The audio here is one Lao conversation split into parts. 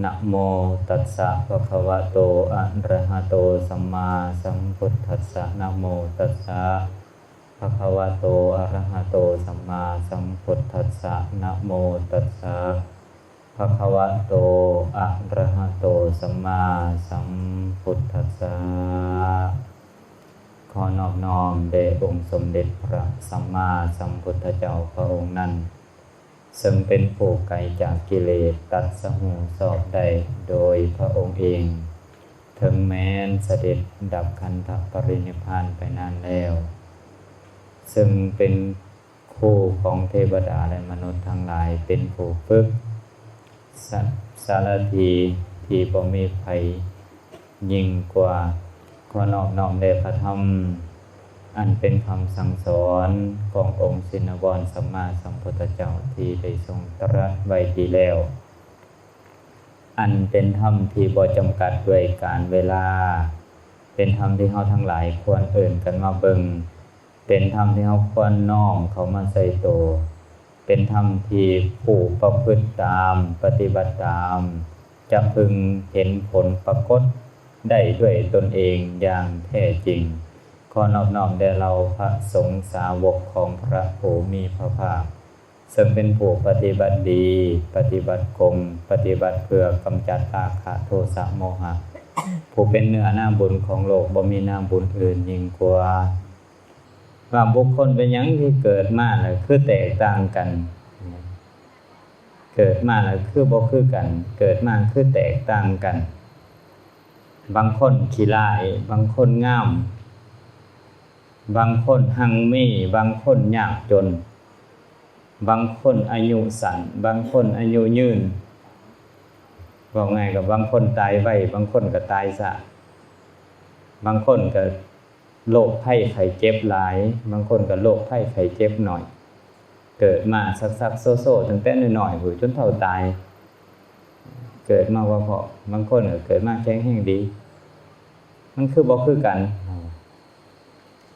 ນະໂມຕັດສະ ພະຄະວະໂຕ ອະຣະຫະໂຕ ສຳມາສຳພຸດທັດສະ ນະໂມຕັດສະ ພະຄະວະໂຕ ອະຣະຫະໂຕ ສຳມາສຳພຸດທັດສະ ນະໂມຕັດສະ ພະຄະວະໂຕ ອະຣະຫະໂຕ ສຳມາສຳພຸດທັດສະ. ຂໍນອບນ້ອມແດ່ອົງສົມເດັດພະສຳມາສຳພຸດທະເຈົ້າພະອົງນັ້ນ ເຊິ່ງເປັນຜູ້ໄກຈາກກິເລດ ຕັດສະຮູ້ຊອບໄດ້ໂດຍພະອົງເອງ, ເຖິງແມ່ນສະເດັດດັບຂັນທະປະລິນິບພານໄປນານແລ້ວ, ເຊິ່ງເປັນຄູຂອງເທວະດາ ແລະ ມະນຸດທັງຫຼາຍ, ເປັນຜູ້ຝຶກສະ ສາລະຖີທີ່ບໍ່ມີໃຜ ຍິ່ງກວ່າ. ຂໍນອບນ້ອມແດ່ພະທຳ ອັນເປັນຄຳສັ່ງສອນຂອງອົງຊິນນະວອນສຳມາສຳພຸດທະເຈົ້າ ທີ່ໄດ້ຊົງຕະລັດໄວ້ດີແລ້ວ, ອັນເປັນທຳທີ່ບໍ່ຈຳກັດດ້ວຍການເວລາ, ເປັນທຳທີ່ເຮົາທັງຫຼາຍຄວນເອີ້ນກັນມາເບິ່ງ, ເປັນທຳທີ່ເຮົາຄວນນ້ອມເຂົ້າມາໃສ່ໂຕ, ເປັນທຳທີ່ຜູ້ປະພຶດຕາມ, ປະຕິບັດຕາມ ຈະເພິ່ງເຫັນຜົນປາກົດໄດ້ດ້ວຍຕົນເອງຢ່າງແທ້ຈິງ. ຂໍນອບນ້ອມແດ່ເຫຼົ່າພະສົງສາວົກຂອງພະຜູ້ມີພະພາກ, ເຊິ່ງເປັນຜູ້ປະຕິບັດດີ, ປະຕິບັດກົງ, ປະຕິບັດເພື່ອກຳຈັດລາຄະໂທສະໂມຫະ, ຜູ້ເປັນເນື້ອນາບຸນຂອງໂລກ, ບໍ່ມີນາບຸນອື່ນຍິ່ງກວ່າ. ວ່າບຸກຄົນເປັນຫຍັງທີ່ເກີດມາແລ້ວຄືແຕກຕ່າງກັນ? ເກີດມາແລ້ວຄືບໍ່ຄືກັນ? ເກີດມາຄືແຕກຕ່າງກັນ? ບາງຄົນຂີ້ຮ້າຍ, ບາງຄົນງາມ, ບາງຄົນຮັ່ງມີ, ບາງຄົນຍາກຈົນ, ບາງຄົນອາຍຸສັ້ນ, ບາງຄົນອາຍຸຍືນ. ເວົ້າງ່າຍກໍບາງຄົນຕາຍໄວ, ບາງຄົນກໍຕາຍຊ້າ, ບາງຄົນກໍ ໂລກໄພໄຂ້ເຈັບຫຼາຍ, ບາງຄົນກໍໂລກໄພໄຂ້ເຈັບໜ້ອຍ. ເກີດມາຊັກໆໂຊໆ ຕັ້ງແຕ່ນ້ອຍໆພຸ້ນ ຈົນເຖົ້າຕາຍ. ເກີດມາບໍ່ພໍ້, ບາງຄົນກໍເກີດມາແຂງແຮງດີ. ມັນຄືບໍ່ຄືກັນ?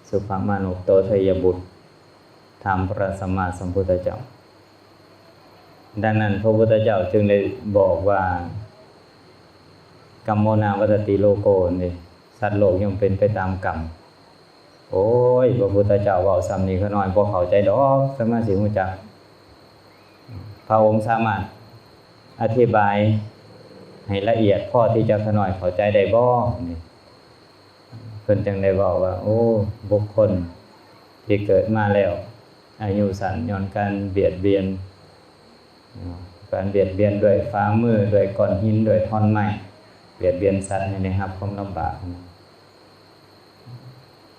ສຸພະມານຸໂຕໄທຍະບຸດ ຖາມພະສຳມາສຳພຸດທະເຈົ້າ. ດັ່ງນັ້ນ ພະພຸດທະເຈົ້າຈຶ່ງໄດ້ບອກວ່າ ກຳໂມນາວັດຕະຕິໂລໂກ ນີ້ ສັດໂລກຍ່ອມເປັນໄປຕາມກຳ. ໂອ້ຍ ພະພຸດທະເຈົ້າເວົ້າສ່ຳນີ້ ຂ້ານ້ອຍບໍ່ເຂົ້າໃຈດອກ, ອາດຕະມາຊິຮູ້ຈັກ. ພະອົງສາມາດອະທິບາຍໃຫ້ລະອຽດພໍທີ່ຈະຂ້ານ້ອຍເຂົ້າໃຈໄດ້ບໍ່? ນີ້ ເພິ່ນຈຶ່ງໄດ້ເວົ້າວ່າ ໂອ້ ບຸກຄົນທີ່ເກີດມາແລ້ວອາຍຸສັ້ນ ຍ້ອນການບຽດບຽນ ການບຽດບຽນດ້ວຍຝ່າມື, ດ້ວຍກ້ອນຫີນ, ດ້ວຍທ່ອນໄມ້, ບຽດບຽນສັດໃຫ້ໄດ້ຮັບຄວາມລຳບາກ.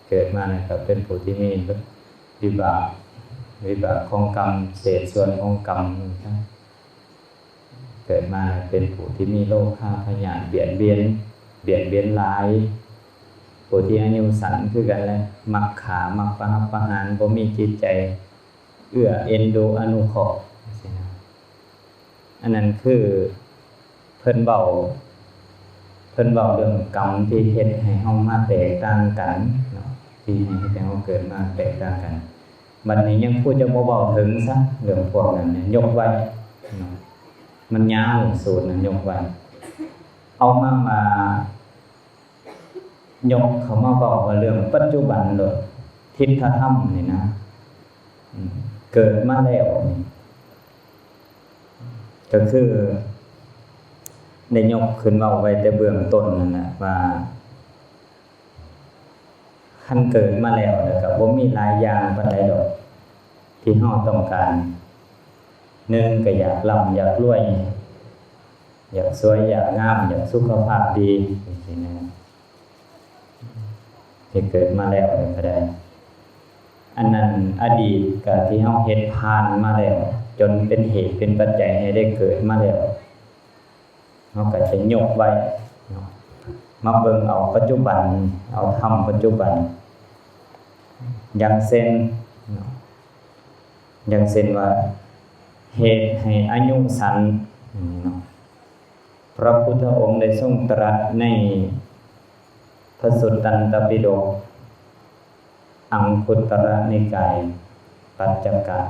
ເກີດມາແລ້ວກໍເປັນຜູ້ທີ່ມີວິບາກ, ວິບາກຂອງກຳ, ເສດສ່ວນຂອງກຳ. ເກີດມາແລ້ວເປັນຜູ້ທີ່ມີໂລຄາພະຍາດ, ບຽດບຽນ, ບຽດບຽນຫຼາຍ. ຜູ້ທີ່ອາຍຸສັ້ນຄືກັນແຫຼະ, ມັກຂ້າ, ມັກປະຫັບປະຫານ, ບໍ່ມີຈິດໃຈ ເອື້ອເອັນດູອະນຸເຄາະ ຈັ່ງຊີ້ນະ. ອັນນັ້ນຄືເພິ່ນເວົ້າ, ເພິ່ນເວົ້າເລື່ອງກຳທີ່ເຮັດໃຫ້ເຮົາມາແຕກຕ່າງກັນເນາະ, ທີ່ເຮັດໃຫ້ເຮົາເກີດມາແຕກຕ່າງກັນ. ບັດນີ້ຍັງຜູ້ຈະບໍ່ເວົ້າເຖິງຊະ ເລື່ອງພວກນັ້ນນີ້ ຍົກໄວ້ເນາະ, ມັນຍາວ ສູດນັ້ນຍົກໄວ້. ເອົາມາວ່າ ຍົກເຂົ້າມາເວົ້າວ່າເລື່ອງປັດຈຸບັນໂລດ, ທິດທະທຳນີ້ນະ, ເກີດມາແລ້ວນີ້ ກໍຄືໄດ້ຍົກຂຶ້ນເວົ້າໄວ້ແຕ່ເບື້ອງຕົ້ນນັ້ນແຫຼະວ່າ ຄັນເກີດມາແລ້ວ ແລ້ວກໍບໍ່ມີຫຼາຍຢ່າງປານໃດດອກ ທີ່ເຮົາຕ້ອງການ. ໜຶ່ງ ກໍຢາກລ່ຳຢາກລວຍ, ຢາກສວຍຢາກງາມ, ຢາກສຸຂະພາບດີ ຈັ່ງຊີ້ນະ. ທີ່ເກີດມາແລ້ວນີ້ກໍໄດ້. ອັນນັ້ນອະດີດກະທີ່ເຮົາເຮັດຜ່ານມາແລ້ວ ຈົນເປັນເຫດເປັນປັດໄຈໃຫ້ໄດ້ເກີດມາແລ້ວ, ເຮົາກໍຈະຍົກໄວ້ເນາະ, ມາເບິ່ງເອົາປັດຈຸບັນ, ເອົາທຳປັດຈຸບັນ. ຢ່າງເຊັ່ນເນາະ, ຢ່າງເຊັ່ນວ່າ ເຫດໃຫ້ອາຍຸສັ້ນເນາະ. ພະພຸດທະອົງໄດ້ຊົງຕະລັດໃນພະສຸດຕັນຕະປິດົກ ອັງຄຸດຕະລະນິກາຍ ປັນຈະກະ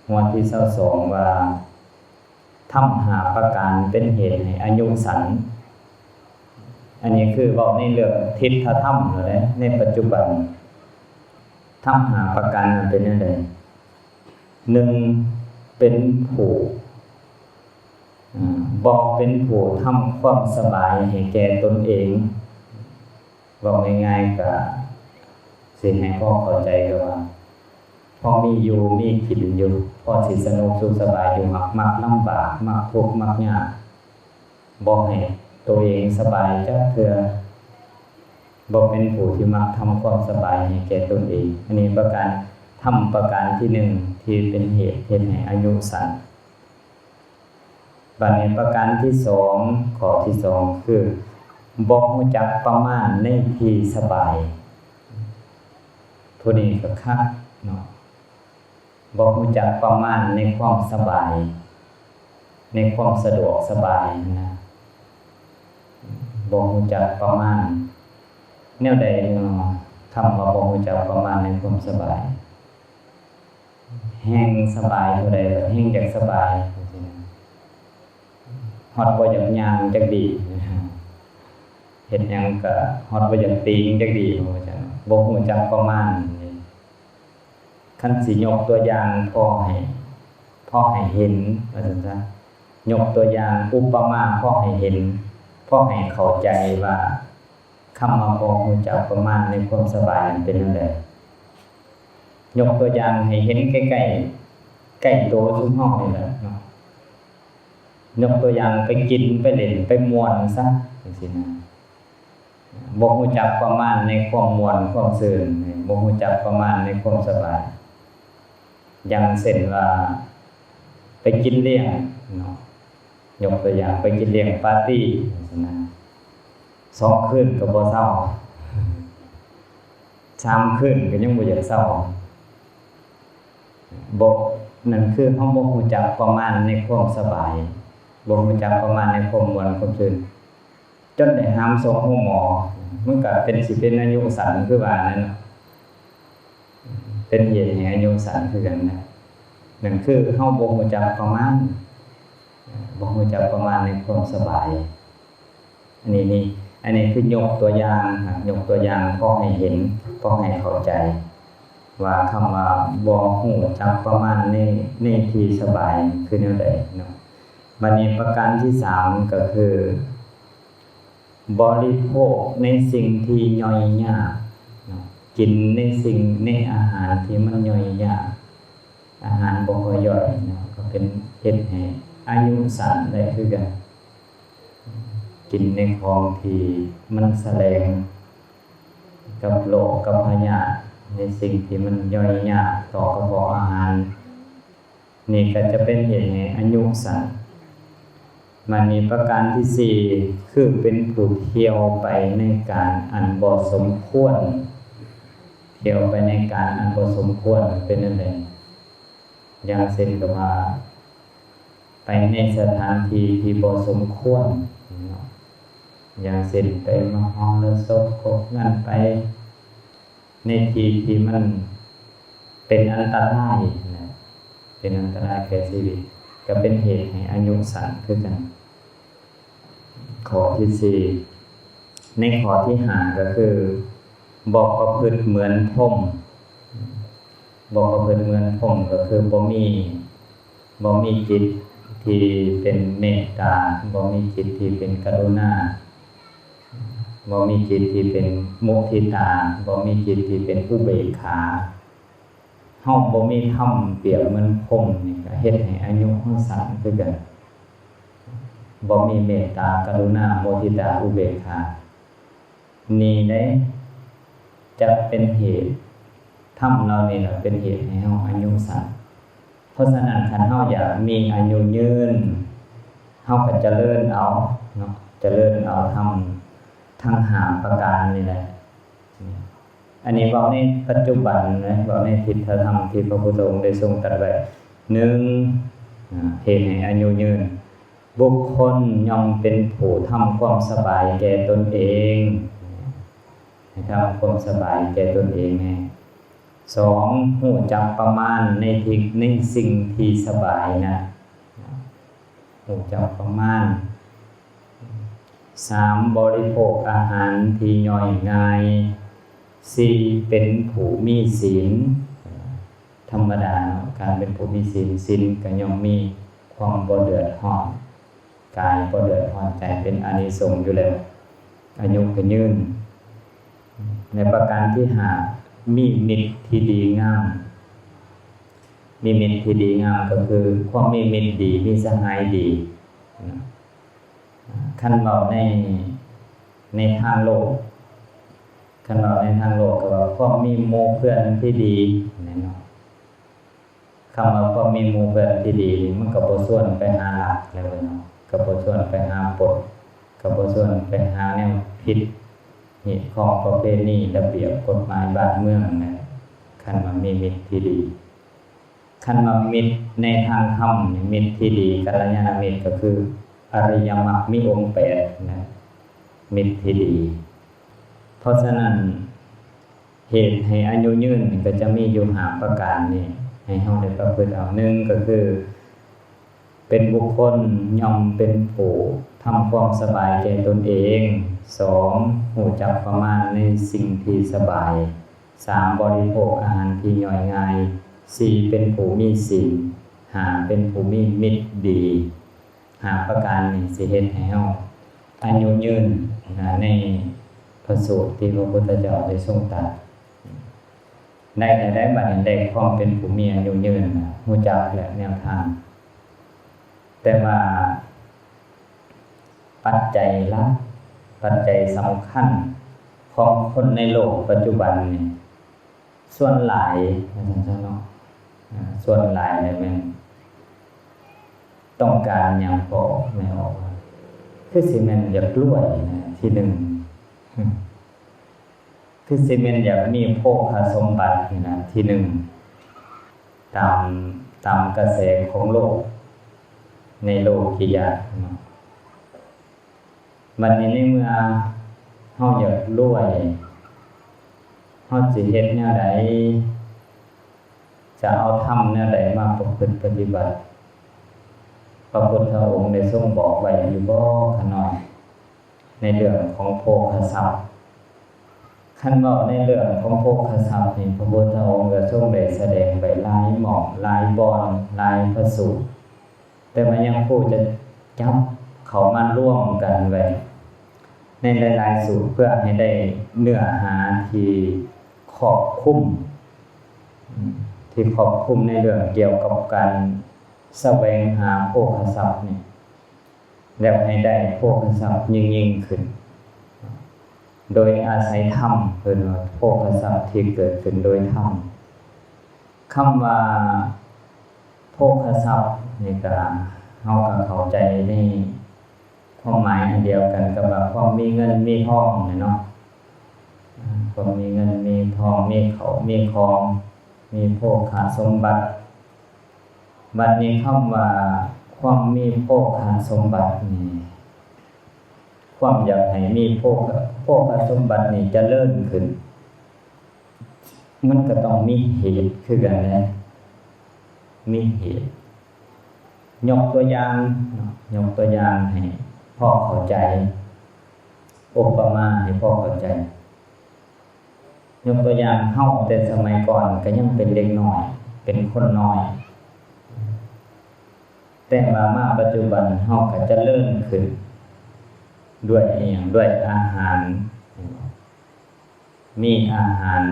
ຫົວທີຊາວສອງ ວ່າ ທ ທຳຫ້າປະການເປັນເຫດໃຫ້ອາຍຸສັ້ນ. ອັນນີ້ຄືເວົ້າໃນເລື່ອງທິດຖະທຳແລ້ວເດ້ ໃນປັດຈຸບັນ. ທຳຫ້າປະການນັ້ນເປັນແນວໃດ? ໜຶ່ງ ເປັນຜູ້ ອາ ບໍ່ເປັນຜູ້ທຳຄວາມສະບາຍໃຫ້ແກ່ຕົນເອງ. ເວົ້າງ່າຍໆ ກະຊິໃຫ້ພໍເຂົ້າໃຈ ກໍວ່າ ພໍມີຢູ່ມີກິນຢູ່ ພໍຊິສະໜຸກສຸກສະບາຍຢູ່ ຫາກມັກລຳບາກ ມັກທຸກມັກຍາກ ບໍ່ໃຫ້ໂຕເອງສະບາຍຈັກເທື່ອ ບໍ່ເປັນຜູ້ທີ່ມັກທຳຄວາມສະບາຍໃຫ້ແກ່ຕົນເອງ. ອັນນີ້ປະການ ທຳປະການທີໜຶ່ງ ທີ່ເປັນເຫດເຮັດໃຫ້ອາຍຸສັ້ນ. ບາດນີ້ປະການທີສອງ ຂໍ້ທີສອງ ຄື ບໍ່ຮູ້ຈັກປະມານໃນທີ່ສະບາຍ. ຜູ້ນີ້ກໍຄັກເນາະ ບໍ່ຮູ້ຈັກປະມານໃນຄວາມສະບາຍ ໃນຄວາມສະດວກສະບາຍນະ ບໍ່ຮູ້ຈັກປະມານ. ແນວໃດເນາະ ຄຳວ່າບໍ່ຮູ້ຈັກປະມານໃນຄວາມສະບາຍ? ແຮ່ງສະບາຍເທົ່າໃດ ແຮ່ງຢາກສະບາຍ ຈັ່ງຊີ້ນະ ຮອດບໍ່ຢາກຍ່າງຈັກດີ້ ເຮັດຫຍັງກໍຮອດບໍ່ຢາກຕີງຈັກດີ້ ວ່າຊັ້ນ ບໍ່ຮູ້ຈັກປະມານ. ຄັນຊິຍົກຕົວຢ່າງພໍໃຫ້ ພໍໃຫ້ເຫັນ ວ່າຊັ້ນຊະ ຍົກຕົວຢ່າງອຸປະມາພໍໃຫ້ເຫັນ ພໍໃຫ້ເຂົ້າໃຈວ່າ ຄຳວ່າບໍ່ຮູ້ຈັກປະມານໃນຄວາມສະບາຍນັ້ນເປັນແນວໃດ? ຍົກຕົວຢ່າງໃຫ້ເຫັນໃກ້ໆ ໃກ້ໂຕຊຸມເຮົານີ້ແຫຼະເນາະ. ຍົກຕົວຢ່າງໄປກິນ ໄປຫຼິ້ນ ໄປມ່ວນຊະ ຈັ່ງຊີ້ນະ. ບໍ່ຮູ້ຈັກປະມານໃນຄວາມມ່ວນຄວາມຊື່ນ, ບໍ່ຮູ້ຈັກປະມານໃນຄວາມສະບາຍ. ຢ່າງເຊັ່ນວ່າ ໄປກິນລ້ຽງເນາະ, ຍົກຕົວຢ່າງ ໄປກິນລ້ຽງປາຕີ້ ຈັ່ງຊີ້ນະ, ສອງຄືນກໍບໍ່ເຊົາ, ສາມຄືນກໍຍັງບໍ່ຢາກເຊົາ. ບໍ່, ນັ້ນຄືເຮົາບໍ່ຮູ້ຈັກປະມານໃນຄວາມສະບາຍ, ບໍ່ຮູ້ຈັກປະມານໃນຄວາມມ່ວນຄວາມຊື່ນ. ຈົນໄດ້ຫາມສົ່ງໂຮງໝໍ, ມັນກະເປັນ ຊິເປັນອາຍຸສັ້ນຄືວ່ານັ້ນເນາະ, ເປັນເຫດໃຫ້ອາຍຸສັ້ນຄືກັນນະ. ນັ້ນຄືເຮົາບໍ່ຮູ້ຈັກປະມານ, ບໍ່ຮູ້ຈັກປະມານໃນຄວາມສະບາຍ. ອັນນີ້ນີ້ ອັນນີ້ຄືຍົກຕົວຢ່າງ, ຍົກຕົວຢ່າງພໍໃຫ້ເຫັນ, ພໍໃຫ້ເຂົ້າໃຈວ່າຄຳວ່າບໍ່ຮູ້ຈັກປະມານໃນ, ໃນທີ່ສະບາຍຄືແນວໃດເນາະ. ບັດນີ້ປະການທີສາມກໍຄື ບໍລິໂພກໃນສິ່ງທີ່ຍ່ອຍຍາກເນາະ, ກິນໃນສິ່ງ, ໃນອາຫານທີ່ມັນຍ່ອຍຍາກ, ອາຫານບໍ່ຄ່ອຍຍ່ອຍເນາະ, ກໍເປັນເຮັດໃຫ້ອາຍຸສັ້ນໄດ້ຄືກັນ. ກິນໃນຂອງທີ່ມັນສະແຫຼງກັບໂລກກັບພະຍາດ, ໃນສິ່ງທີ່ມັນຍ່ອຍຍາກຕໍ່ກະເພາະອາຫານ. ນີ້ກໍຈະເປັນເຫດໃຫ້ອາຍຸສັ້ນ. ມານີ້ປະການທີສີ່ ຄືເປັນຜູ້ທ່ຽວໄປໃນການອັນບໍ່ສົມຄວນ, ທ່ຽວໄປໃນການອັນບໍ່ສົມຄວນເປັນຈັ່ງໃດ? ຢ່າງເຊັ່ນກັບວ່າ ໄປໃນສະຖານທີ່ທີ່ບໍ່ສົມຄວນເນາະ, ຢ່າງເຊັ່ນໄປມະຫໍລະສົບ, ກົບເງິນ, ໄປ ໃນທີ່ທີ່ມັນເປັນອັນຕະລາຍນະ, ເປັນອັນຕະລາຍແກ່ຊີວິດ, ກໍເປັນເຫດໃຫ້ອາຍຸສັ້ນຄືກັນ. ຂໍ້ທີສີ່ ໃນຂໍ້ທີຫ້າກໍຄື ບໍ່ປະພຶດເໝືອນພົມ, ບໍ່ປະພຶດເໝືອນພົມກໍຄືບໍ່ມີ ບໍ່ມີຈິດທີ່ເປັນເມດຕາ, ບໍ່ມີຈິດທີ່ເປັນກະລຸນາ, ບໍ່ມີຈິດທີ່ເປັນມຸທິຕາ, ບໍ່ມີຈິດທີ່ເປັນອຸເບກຂາ. ເຮົາບໍ່ມີທຳປຽບເໝືອນພົມນີ້ ກໍເຮັດໃຫ້ອາຍຸເຮົາສັ້ນຄືກັນ. ບໍ່ມີເມດຕາ, ກະລຸນາ, ມຸທິຕາ, ອຸເບກຂາ. ນີ້ເດ້ ຈະເປັນເຫດ, ທຳເຫຼົ່ານີ້ລະເປັນເຫດໃຫ້ເຮົາອາຍຸສັ້ນ. ເພາະສະນັ້ນ ຄັນເຮົາຢາກມີອາຍຸຍືນ, ເຮົາກໍຈະເລີນເອົາເນາະ, ຈະເລີນເອົາທຳທັງຫ້າປະການນີ້ແຫຼະ. ອັນນີ້ເວົ້າໃນປັດຈຸບັນນະ, ເວົ້າໃນທິດຖະທຳທີ່ພະພຸດທະອົງໄດ້ຊົງຕັດໄວ້. ໜຶ່ງ, ເຮັດໃຫ້ອາຍຸຍືນ. ບຸກຄົນຍ່ອມເປັນຜູ້ທຳຄວາມສະບາຍແກ່ຕົນເອງ, ໃຫ້ທຳຄວາມສະບາຍແກ່ຕົນເອງແນ່. ສອງ, ຮູ້ຈັກປະມານໃນທີ່, ໃນສິ່ງທີ່ສະບາຍນະ, ຮູ້ຈັກປະມານ. ສາມ ບໍລິໂພກອາຫານທີ່ຍ່ອຍງ່າຍ. ສີ່ ເປັນຜູ້ມີສິນ. ທຳມະດາເນາະ ການເປັນຜູ້ມີສິນ, ສິນກໍຍ່ອມມີຄວາມບໍ່ເດືອດຮ້ອນກາຍ, ບໍ່ເດືອດຮ້ອນໃຈ, ເປັນອານິສົງຢູ່ແລ້ວ, ອາຍຸກໍຍືນ. ແລະ ປະການທີຫ້າ ມີມິດທີ່ດີງາມ. ມີມິດທີ່ດີງາມກໍຄືຄວາມມີມິດດີ, ມີສະຫາຍດີນະ. ຄັນເວົ້າໃນ ໃນທາງໂລກ, ຄັນເວົ້າໃນທາງໂລກກໍວ່າຄວາມມີໝູ່ເພື່ອນທີ່ດີແຫຼະເນາະ. ຄຳວ່າຄວາມມີໝູ່ເພື່ອນທີ່ດີນີ້ ມັນກໍບໍ່ຊວນໄປຫາລັກແລ້ວເນາະ, ກໍບໍ່ຊວນໄປຫາປົດ, ກໍບໍ່ຊວນໄປຫາແນວຜິດ, ຮີດຄອງປະເພນີ, ລະບຽບກົດໝາຍບ້ານເມືອງແຫຼະ. ຄັນວ່າມີມິດທີ່ດີ, ຄັນວ່າມິດໃນທາງທຳນີ້, ມິດທີ່ດີ, ກັນລະຍານະມິດ ກໍຄືອະລິຍະມັກມີອົງແປດນະ, ມິດທີ່ດີ. ເພາະສະນັ້ນ ເຫດໃຫ້ອາຍຸຍືນນີ້ກໍຈະມີຢູ່ຫ້າປະການນີ້ ໃຫ້ເຮົາໄດ້ປະພຶດເອົາ. ໜຶ່ງ ກໍຄືເປັນບຸກຄົນຍ່ອມເປັນຜູ້ທຳຄວາມສະບາຍແກ່ຕົນເອງ. ສອງ ຮູ້ຈັກປະມານໃນສິ່ງທີ່ສະບາຍ. ສາມ ບໍລິໂພກອາຫານທີ່ຍ່ອຍງ່າຍ. ສີ່ ເປັນຜູ້ມີສິນ. ຫ້າ ເປັນຜູ້ມີມິດດີ. ຫ້າປະການນີ້ຊິເຮັດໃຫ້ເຮົາອາຍຸຍືນນະ ໃນພະສູດທີ່ພະພຸດທະເຈົ້າໄດ້ຊົງຕັດໄດ້ແລ້ວ. ບັດນີ້ໄດ້ຄວາມເປັນຜູ້ມີອາຍຸຍືນນະ, ຮູ້ຈັກແລ້ວແນວທາງ. ແຕ່ວ່າປັດໄຈຫຼັກ, ປັດໄຈສຳຄັນຂອງຄົນໃນໂລກປັດຈຸບັນນີ້ ສ່ວນຫຼາຍວ່າຊັ້ນຊະເນາະ, ອາ ສ່ວນຫຼາຍແມ່ນຕ້ອງການຫຍັງເກາະ ແມ່ອອກວ່າ ຄືຊິແມ່ນຢາກລວຍນະ ທີໜຶ່ງ, ຄືຊິແມ່ນຢາກມີໂພຄະສົມບັດນີ້ນະ ທີໜຶ່ງ ຕາມ ຕາມກະແສຂອງໂລກ ໃນໂລກີຍະເນາະ. ບັດນີ້ໃນເມື່ອເຮົາຢາກລວຍ ເຮົາຊິເຮັດແນວໃດ? ຈະເອົາທຳແນວໃດມາປະພຶດປະຕິບັດ? ພະພຸດທະອົງໄດ້ຊົງບອກໄວ້ຢູ່ບໍ່ຂະນ້ອຍ ໃນເລື່ອງຂອງໂພຄະຊັບ? ຄັນເວົ້າໃນເລື່ອງຂອງໂພຄະຊັບນີ້ ພະພຸດທະອົງກໍຊົງໄດ້ສະແດງໄວ້ຫຼາຍໝ່ອງ, ຫຼາຍບ່ອນ, ຫຼາຍພະສູດ. ແຕ່ວ່າຍັງຜູ້ຈະຈັບເຂົ້າມາລວມກັນໄວ້ໃນຫຼາຍໆສູດ ເພື່ອໃຫ້ໄດ້ເນື້ອຫາທີ່ຄອບຄຸມ, ທີ່ຄອບຄຸມໃນເລື່ອງກ່ຽວກັບການສະແຫວງຫາໂພຄະຊັບນີ້ ແລ້ວໃຫ້ໄດ້ໂພຄະຊັບຍິ່ງໆຂຶ້ນ ໂດຍອາໄສທຳ, ເອີ້ນວ່າໂພຄະຊັບທີ່ເກີດຂຶ້ນໂດຍທຳ. ຄຳວ່າ ໂພຄະຊັບນີ້ກະ ເຮົາກະເຂົ້າໃຈໃນຄວາມໝາຍອັນດຽວກັນກັບວ່າຄວາມມີເງິນມີທອງນີ້ເນາະ, ຄວາມມີເງິນມີທອງ, ມີເຂົ້າມີຂອງ, ມີໂພຄະສົມບັດ. ບັດນີ້ຄຳວ່າຄວາມມີໂພຄະສົມບັດນີ້ ຄວາມຢາກໃຫ້ມີໂພຄະ ໂພຄະສົມບັດນີ້ຈະເລີນຂຶ້ນ ມັນກໍຕ້ອງມີເຫດຄືກັນແຫຼະ, ມີເຫດ. ຍົກຕົວຢ່າງເນາະ, ຍົກຕົວຢ່າງໃຫ້ພໍເຂົ້າໃຈ, ອຸປະມາໃຫ້ພໍເຂົ້າໃຈ. ຍົກຕົວຢ່າງ ເຮົາແຕ່ສະໄໝກ່ອນກໍຍັງເປັນເດັກນ້ອຍ, ເປັນຄົນນ້ອຍ, ແຕ່ວ່າມາປັດຈຸບັນເຮົາກໍຈະເລີນຂຶ້ນດ້ວຍອີ່ຫຍັງ? ດ້ວຍອາຫານ. ມີອາຫານ,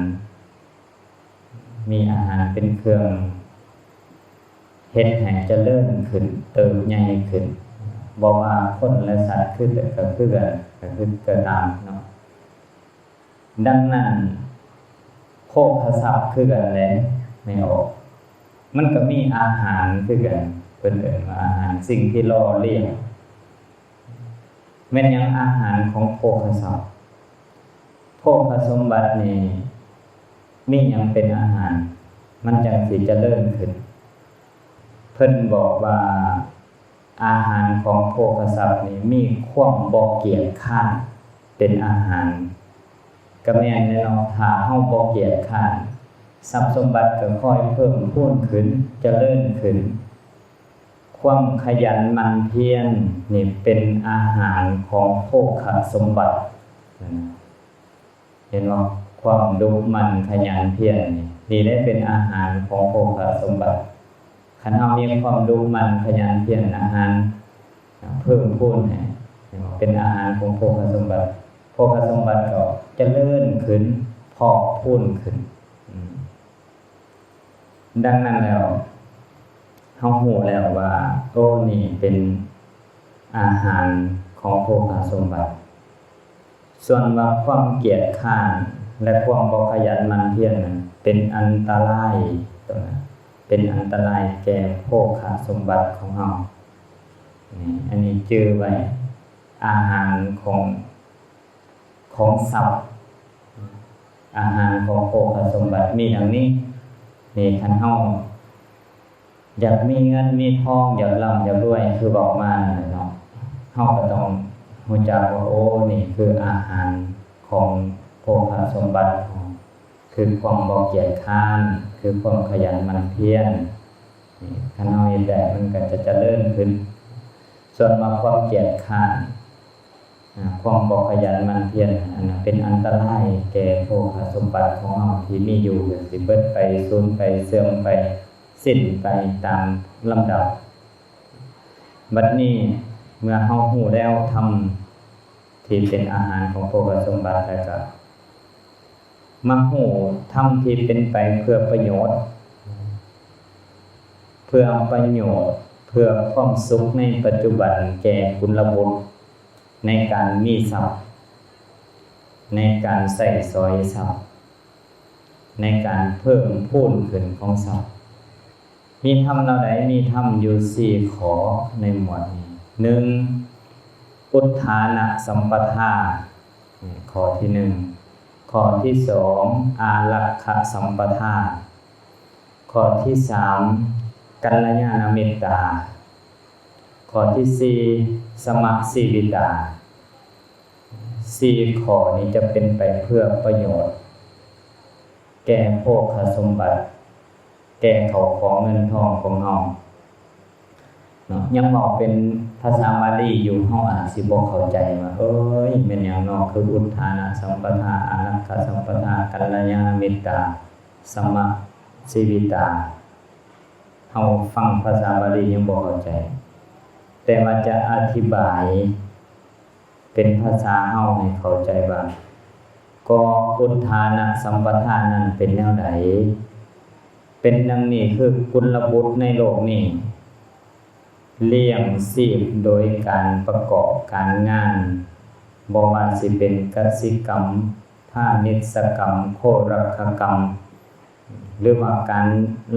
ມີອາຫານເປັນເຄື່ອງເຮັດໃຫ້ຈະເລີນຂຶ້ນ, ເຕີບໃຫຍ່ຂຶ້ນ, ບໍ່ວ່າຄົນ ແລະ ສັດ ຄື ກໍຄືກັນ, ກໍຄື ກໍຕາມເນາະ. ດັ່ງນັ້ນ ໂພຄະຊັບຄືກັນແຫຼະ ແມ່ອອກ, ມັນກໍມີອາຫານຄືກັນ, ເພິ່ນເອີ້ນວ່າອາຫານ, ສິ່ງທີ່ຫຼໍ່ລ້ຽງ. ແມ່ນຫຍັງອາຫານຂອງໂພຄະຊັບ? ໂພຄະສົມບັດນີ້ ມີຫຍັງເປັນອາຫານ ມັນຈັ່ງຊິຈະເລີນຂຶ້ນ? ເພິ່ນບອກວ່າ ອາຫານຂອງໂພຄະຊັບນີ້ ມີຄວາມບໍ່ກຽດຄ້ານເປັນອາຫານ. ກະແມ່ນແຫຼະເນາະ, ຖ້າເຮົາບໍ່ກຽດຄ້ານ, ຊັບສົມບັດກໍຄ່ອຍເພີ່ມພູນຂຶ້ນ, ຈະເລີນຂຶ້ນ. ຄ ຄວາມຂະຫຍັນໝັ່ນພຽນນີ້ເປັນອາຫານຂອງໂພຄະສົມບັດ. ເຫັນບໍ່? ຄວາມດຸໝັ່ນຂະຫຍັນພຽນນີ້ ນີ້ແຫຼະເປັນອາຫານຂອງໂພຄະສົມບັດ. ຄັນເຮົາມີຄວາມດຸໝັ່ນຂະຫຍັນພຽນ ອາຫານເພີ່ມພູນໃຫ້ ເປັນອາຫານຂອງໂພຄະສົມບັດ, ໂພຄະສົມບັດກໍຈະເລີນຂຶ້ນ ພອກພູນຂຶ້ນ. ອືມ ດັ່ງນັ້ນແລ້ວ ເຮົາຮູ້ແລ້ວວ່າ ໂອ້ ນີ້ເປັນອາຫານຂອງໂພຄະສົມບັດ. ສ່ວນວ່າຄວາມກຽດຄ້ານ ແລະ ຄວາມບໍ່ຂະຫຍັນໝັ່ນພຽນນັ້ນ ເປັນອັນຕະລາຍ ຕົວນັ້ນ ເປັນອັນຕະລາຍແກ່ໂພຄະສົມບັດຂອງເຮົາ. ນີ້ ອັນນີ້ຈື່ໄວ້ ອາຫານຂອງ ຂອງຊັບ ອາຫານຂອງໂພຄະສົມບັດມີດັ່ງນີ້. ນີ້ ຄັນເຮົາຢາກມີເງິນມີທອງ ຢາກລ່ຳຢາກລວຍ ຄືເວົ້າມານັ້ນແຫຼະເນາະ, ເຮົາກໍຕ້ອງຮູ້ຈັກວ່າ ໂອ້ ນີ້ຄືອາຫານຂອງໂພຄະສົມບັດ ຄືຄວາມບໍ່ກຽດຄ້ານ ຄືຄວາມຂະຫຍັນໝັ່ນພຽນ. ນີ້ ຄັນເຮົາເຮັດໄດ້ ມັນກໍຈະຈະເລີນຂຶ້ນ. ສ່ວນວ່າຄວາມກຽດຄ້ານ ອາ ຄວາມບໍ່ຂະຫຍັນໝັ່ນພຽນ ອັນນັ້ນເປັນອັນຕະລາຍແກ່ໂພຄະສົມບັດຂອງເຮົາທີ່ມີຢູ່ ກໍຊິເບິດໄປ ສູນໄປ ເສື່ອມໄປ ສິ້ນໄປຕາມລຳດັບ. ບັດນີ້ເມື່ອເຮົາຮູ້ແລ້ວທຳທີ່ເປັນອາຫານຂອງໂພຄະສົມບັດ ແລ້ວກໍມາຮູ້ທຳທີ່ເປັນໄປເພື່ອປະໂຫຍດ ເພື່ອປະໂຫຍດ ເພື່ອຄວາມສຸກໃນປັດຈຸບັນແກ່ກຸນລະບຸດ ໃນການມີຊັບ ໃນການໃຊ້ສອຍຊັບ ໃນການເພີ່ມພູນຂຶ້ນຂອງຊັບ. ມີທຳເຫຼົ່າໃດ? ມີທຳຢູ່ສີ່ຂໍ້ໃນໝວດນີ້. ໜຶ່ງ ອຸດຖານະສຳປະທາ ນີ້ ຂໍ້ທີໜຶ່ງ. ຂໍ້ທີສອງ ອາລັກຂະສຳປະທາ. ຂໍ້ທີສາມ ກັນລະຍານະມິດຕາ. ຂໍ້ທີສີ່ ສະມະຊີວິຕາ. ສີ່ຂໍ້ນີ້ຈະເປັນໄປເພື່ອປະໂຫຍດແກ່ໂພຄະສົມບັດ ແກ່ເຂົ້າຂອງເງິນທອງຂອງເຮົາເນາະ. ຍັງເວົ້າເປັນພາສາບາລີຢູ່ ເຮົາອາດຊິບໍ່ເຂົ້າໃຈວ່າ ເອີຍ ແມ່ນຫຍັງເນາະ ຄືອຸດຖານະສຳປະທາ ອາລັກຂະສຳປະທາ ກັນລະຍານະມິດຕາ ສະມະຊີວິຕາ. ເຮົາຟັງພາສາບາລີຍັງບໍ່ເຂົ້າໃຈ, ແຕ່ວ່າຈະອະທິບາຍເປັນພາສາເຮົາໃຫ້ເຂົ້າໃຈວ່າ ກໍອຸດຖານະສຳປະທານັ້ນເປັນແນວໃດ? ເປັນດັ່ງນີ້ ຄືກຸນລະບຸດໃນໂລກນີ້ ລ້ຽງຊີບໂດຍການປະກອບການງານ, ບໍ່ວ່າຊິເປັນກະສິກຳ, ພານິດສະກຳ, ໂຄລັກຂະກຳ, ຫຼືວ່າການ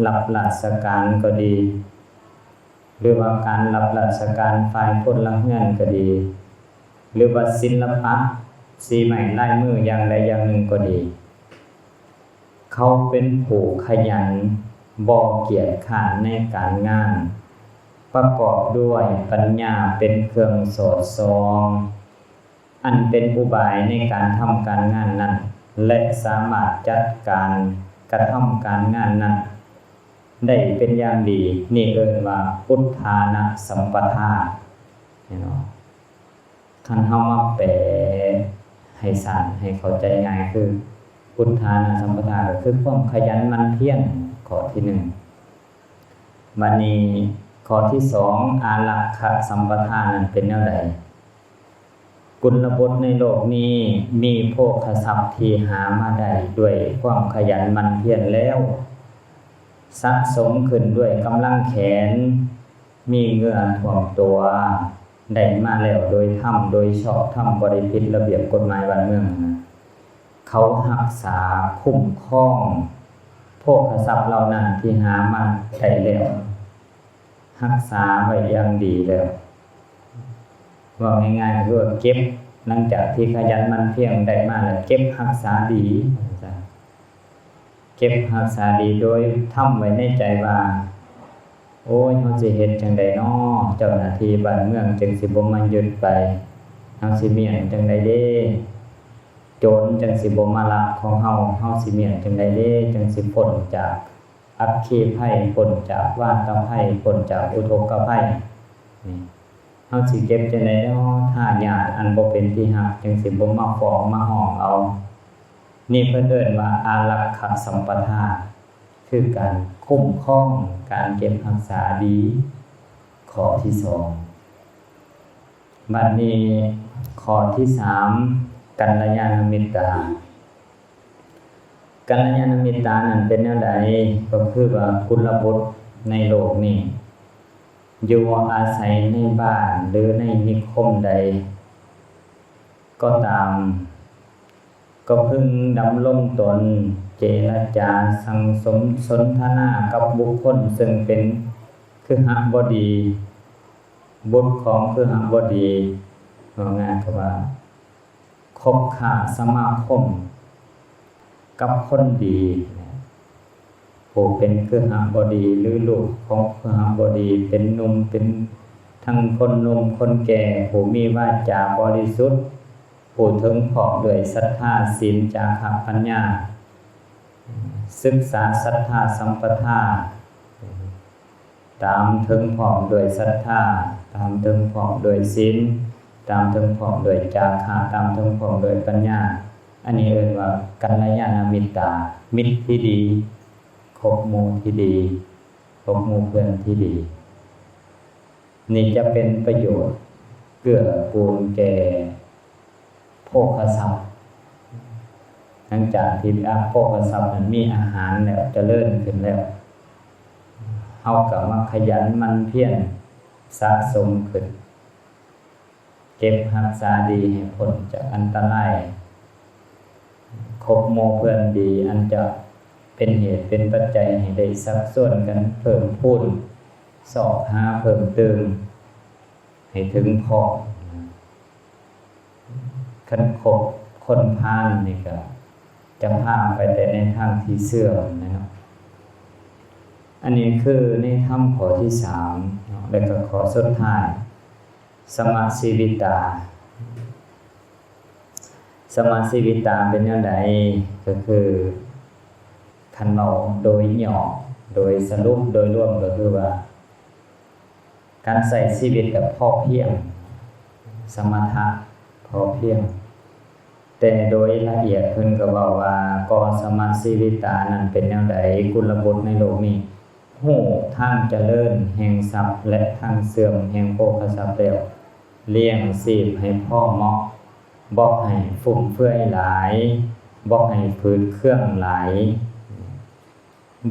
ຮັບລາຊະການກໍດີ, ຫຼືວ່າການຮັບລາຊະການຝ່າຍພົນລະເຮືອນກໍດີ, ຫຼືວ່າສິລະປະສີໄມ້ລາຍມືຢ່າງໃດຢ່າງໜຶ່ງກໍດີ, ເຂົາເປັນຜູ້ຂະຫຍັນ, ບໍ່ກຽດຄ້ານໃນການງານ, ປະກອບດ້ວຍປັນຍາເປັນເຄື່ອງສອດສ່ອງ, ອັນເປັນອຸບາຍໃນການທຳການງານນັ້ນ ແລະ ສາມາດຈັດການກະທຳການງານນັ້ນໄດ້ເປັນຢ່າງດີ, ນີ້ເອີ້ນວ່າອຸດຖານະສຳປະທາ. ເຫັນບໍ່? ຄັນເຮົາມາແປໃຫ້ສັ້ນ ໃຫ້ເຂົ້າໃຈງ່າຍ ຄື ອຸດຖານະສຳປະທາ ກໍຄືຄວາມຂະຫຍັນໝັ່ນພຽນ ຂໍ້ທີໜຶ່ງ. ບັດນີ້ ຂໍ້ທີສອງ ອາລັກຂະສຳປະທານັ້ນເປັນແນວໃດ? ກຸນລະບຸດໃນໂລກນີ້ມີໂພຄະຊັບທີ່ຫາມາໄດ້ດ້ວຍຄວາມຂະຫຍັນໝັ່ນພຽນແລ້ວ ສະສົມຂຶ້ນດ້ວຍກຳລັງແຂນ, ມີເຫື່ອຖ້ວມຕົວ, ໄດ້ມາແລ້ວໂດຍທຳ, ໂດຍຊອບທຳ, ບໍ່ໄດ້ຜິດລະບຽບກົດໝາຍບ້ານເມືອງ. ເຂົາຮັກສາຄຸ້ມຄອງໂພຄະຊັບເຫຼົ່ານັ້ນທີ່ຫາມາໄດ້ແລ້ວ, ຮັກສາໄວ້ຢ່າງດີແລ້ວ. ເວົ້າງ່າຍໆ ກໍຄືວ່າເກັບ, ຫຼັງຈາກທີ່ຂະຫຍັນໝັ່ນພຽນໄດ້ມາແລ້ວ ເກັບຮັກສາດີ, ເກັບຮັກສາດີ ໂດຍທຳໄວ້ໃນໃຈວ່າ ໂອ້ຍ ເຮົາຊິເຮັດຈັ່ງໃດນໍ? ເຈົ້າໜ້າທີ່ບ້ານເມືອງຈຶ່ງຊິບໍ່ມາຍຶດໄປ? ເຮົາຊິມ້ຽນຈັ່ງໃດເດ? ໂຈນຈັ່ງຊິບໍ່ມາລັກຂອງເຮົາ? ເຮົາຊິມ້ຽນຈັ່ງໃດເດ? ຈັ່ງຊິພົ້ນຈາກ ອັກຄີໄພ, ພົ້ນຈາກວາຕະໄພ, ພົ້ນຈາກອຸທົກກະໄພ. ນີ້ ເຮົາຊິເກັບຈັ່ງໃດເນາະ ທາຍາດອັນບໍ່ເປັນທີ່ຮັກ ຈັ່ງຊິບໍ່ມາຟ້ອງມາຮ້ອງເອົາ? ນີ້ເພິ່ນເອີ້ນວ່າອາລັກຂະສຳປະທາ ຄືການຄຸ້ມຄອງ, ການເກັບຮັກສາດີ ຂໍ້ທີສອງ. ບັດນີ້ຂໍ້ທີສາມ ກັນລະຍານະມິດຕາ. ກັນລະຍານະມິດຕານັ້ນເປັນແນວໃດ? ກໍຄືວ່າກຸນລະບຸດໃນໂລກນີ້ ຢູ່ອາໄສໃນບ້ານ ຫຼື ໃນນິຄົມໃດກໍຕາມ ກໍເພິ່ງດຳລົງຕົນ ເຈລະຈາ ສັ່ງສົມສົນທະນາກັບບຸກຄົນເຊິ່ງເປັນຄຶຫະບໍດີ, ບຸດຂອງຄຶຫະບໍດີ, ເວົ້າງ່າຍກໍວ່າ ຄົບຄ້າສະມາຄົມກັບຄົນດີ, ຜູ້ເປັນຄຶຫະບໍດີ ຫຼື ລູກຂອງຄຶຫະບໍດີ ເປັນໜຸ່ມ ເປັນທັງຄົນໜຸ່ມຄົນແກ່, ຜູ້ມີວາຈາບໍລິສຸດ, ຜູ້ເຖິງພ້ອມດ້ວຍສັດທາ, ສິນ, ຈາຄະ, ປັນຍາ, ສຶກສາສັດທາສຳປະທາ, ຕາມເຖິງພ້ອມດ້ວຍສັດທາ, ຕາມເຖິງພ້ອມດ້ວຍສິນ, ຕາມເຖິງພ້ອມດ້ວຍຈາຄະ, ຕາມເຖິງພ້ອມດ້ວຍປັນຍາ. ອັນນີ້ເອີ້ນວ່າກັນລະຍານະມິດຕາ, ມິດທີ່ດີ, ຄົບໝູ່ທີ່ດີ, ຄົບໝູ່ເພື່ອນທີ່ດີ. ນີ້ຈະເປັນປະໂຫຍດເກື້ອກູນແກ່ໂພຄະຊັບ. ຫຼັງຈາກທີ່ ອາ ໂພຄະຊັບນັ້ນມີອາຫານແລ້ວ, ຈະເລີນຂຶ້ນແລ້ວ, ເຮົາກໍມາຂະຫຍັນໝັ່ນພຽນສະສົມຂຶ້ນ, ເກັບຮັກສາດີໃຫ້ພົ້ນຈາກອັນຕະລາຍ, ຄົບໝູ່ເພື່ອນດີ ອັນຈະເປັນເຫດເປັນປັດໄຈໃຫ້ໄດ້ຊັກຊວນກັນເພີ່ມພູນ, ຊອກຫາເພີ່ມຕື່ມໃຫ້ເຖິງພ້ອມ. ຄັນຄົບຄົນພານນີ້ກໍຈະພາໄປແຕ່ໃນທາງທີ່ເສື່ອມແຫຼະເນາະ. ອັນນີ້ຄືໃນທຳຂໍ້ທີສາມເນາະ, ແລ້ວກໍຂໍ້ສຸດທ້າຍ ສະມະຊີວິຕາ. ສະມະຊີວິຕາເປັນແນວໃດ? ກໍຄື ຄັນເວົ້າໂດຍຫຍໍ້, ໂດຍສະຫຼຸບ, ໂດຍລວມ ກໍຄືວ່າ ການໃຊ້ຊີວິດແບບພໍພຽງ, ສະມະຖະ, ພໍພຽງ. ແຕ່ໂດຍລະອຽດເພິ່ນກໍເວົ້າວ່າ ກໍສະມະຊີວິຕານັ້ນເປັນແນວໃດ? ກຸນລະບຸດໃນໂລກນີ້ ຮູ້ທາງຈະເລີນແຫ່ງຊັບ ແລະ ທາງເສື່ອມແຫ່ງໂພຄະຊັບແລ້ວ, ລ້ຽງຊີບໃຫ້ພໍເໝາະ, ບໍ່ໃຫ້ຟຸມເຟືອຍຫຼາຍ, ບໍ່ໃຫ້ຝືດເຄືອງຫຼາຍ,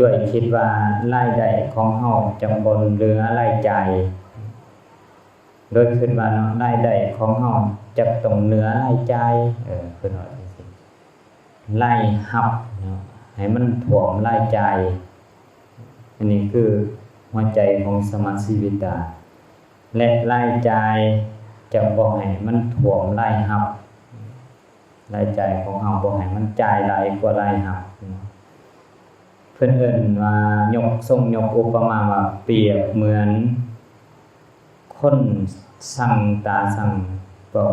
ດ້ວຍຄິດວ່າລາຍໄດ້ຂອງເຮົາຈະບໍ່ເຫຼືອລາຍຈ່າຍ, ໂດຍຄິດວ່າເນາະ ລາຍໄດ້ຂອງເຮົາຈະຕ້ອງເຫຼືອລາຍຈ່າຍ, ເອີ ເພິ່ນວ່າຈັ່ງຊີ້. ລາຍຮັບເນາະ ໃຫ້ມັນຖ້ວມລາຍຈ່າຍ. ອັນນີ້ຄືຫົວໃຈຂອງສະມະຊີວິຕາ ແລະ ລາຍຈ່າຍຈະບໍ່ໃຫ້ມັນຖ້ວມລາຍຮັບ. ລາຍຈ່າຍຂອງເຮົາບໍ່ໃຫ້ມັນຈ່າຍຫຼາຍກວ່າລາຍຮັບ. ເພິ່ນເອີ້ນວ່າ ຍົກ ຊົງຍົກອຸປະມາວ່າ ປຽບເໝືອນ ຄົນຊັງຕາຊັງ, ເວົ້າ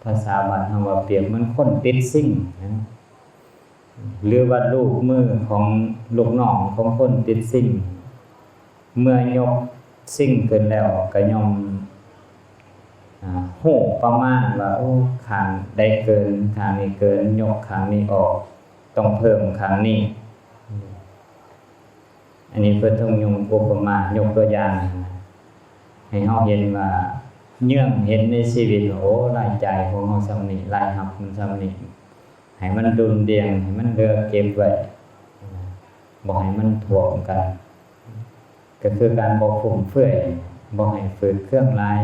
ພາສາບ້ານເຮົາວ່າປຽບເໝືອນຄົນຕິດຊິງ, ຫຼືວ່າລູກມືຂອງລູກນ້ອງຂອງຄົນຕິດຊິງ. ເມື່ອຍົກຊິງຂຶ້ນແລ້ວກໍຍ່ອມ ອາ ຮູ້ປະມານວ່າ ໂອ້ ຂ້າງໃດເກີນ, ຂ້າງນີ້ເກີນ, ຍົກຂ້າງນີ້ອອກ, ຕ້ອງເພີ່ມຂ້າງນີ້. ອັນນີ້ເພິ່ນຕ້ອງຍົກອຸປະມາ ຍົກຕົວຢ່າງໃຫ້ເຮົາເຫັນວ່າ ເຍືອງເຫັນໃນຊີວິດ ໂອ້ ລາຍຈ່າຍຂອງເຮົາສ່ຳນີ້ ລາຍຮັບມັນສ່ຳນີ້ ໃຫ້ມັນດຸ່ນດ່ຽງ ໃຫ້ມັນເຫຼືອເກັບໄວ້ ບໍ່ໃຫ້ມັນຖ້ວມກັນ ກໍຄືການບໍ່ຟຸມເຟືອຍ ບໍ່ໃຫ້ຝືດເຄືອງຫຼາຍ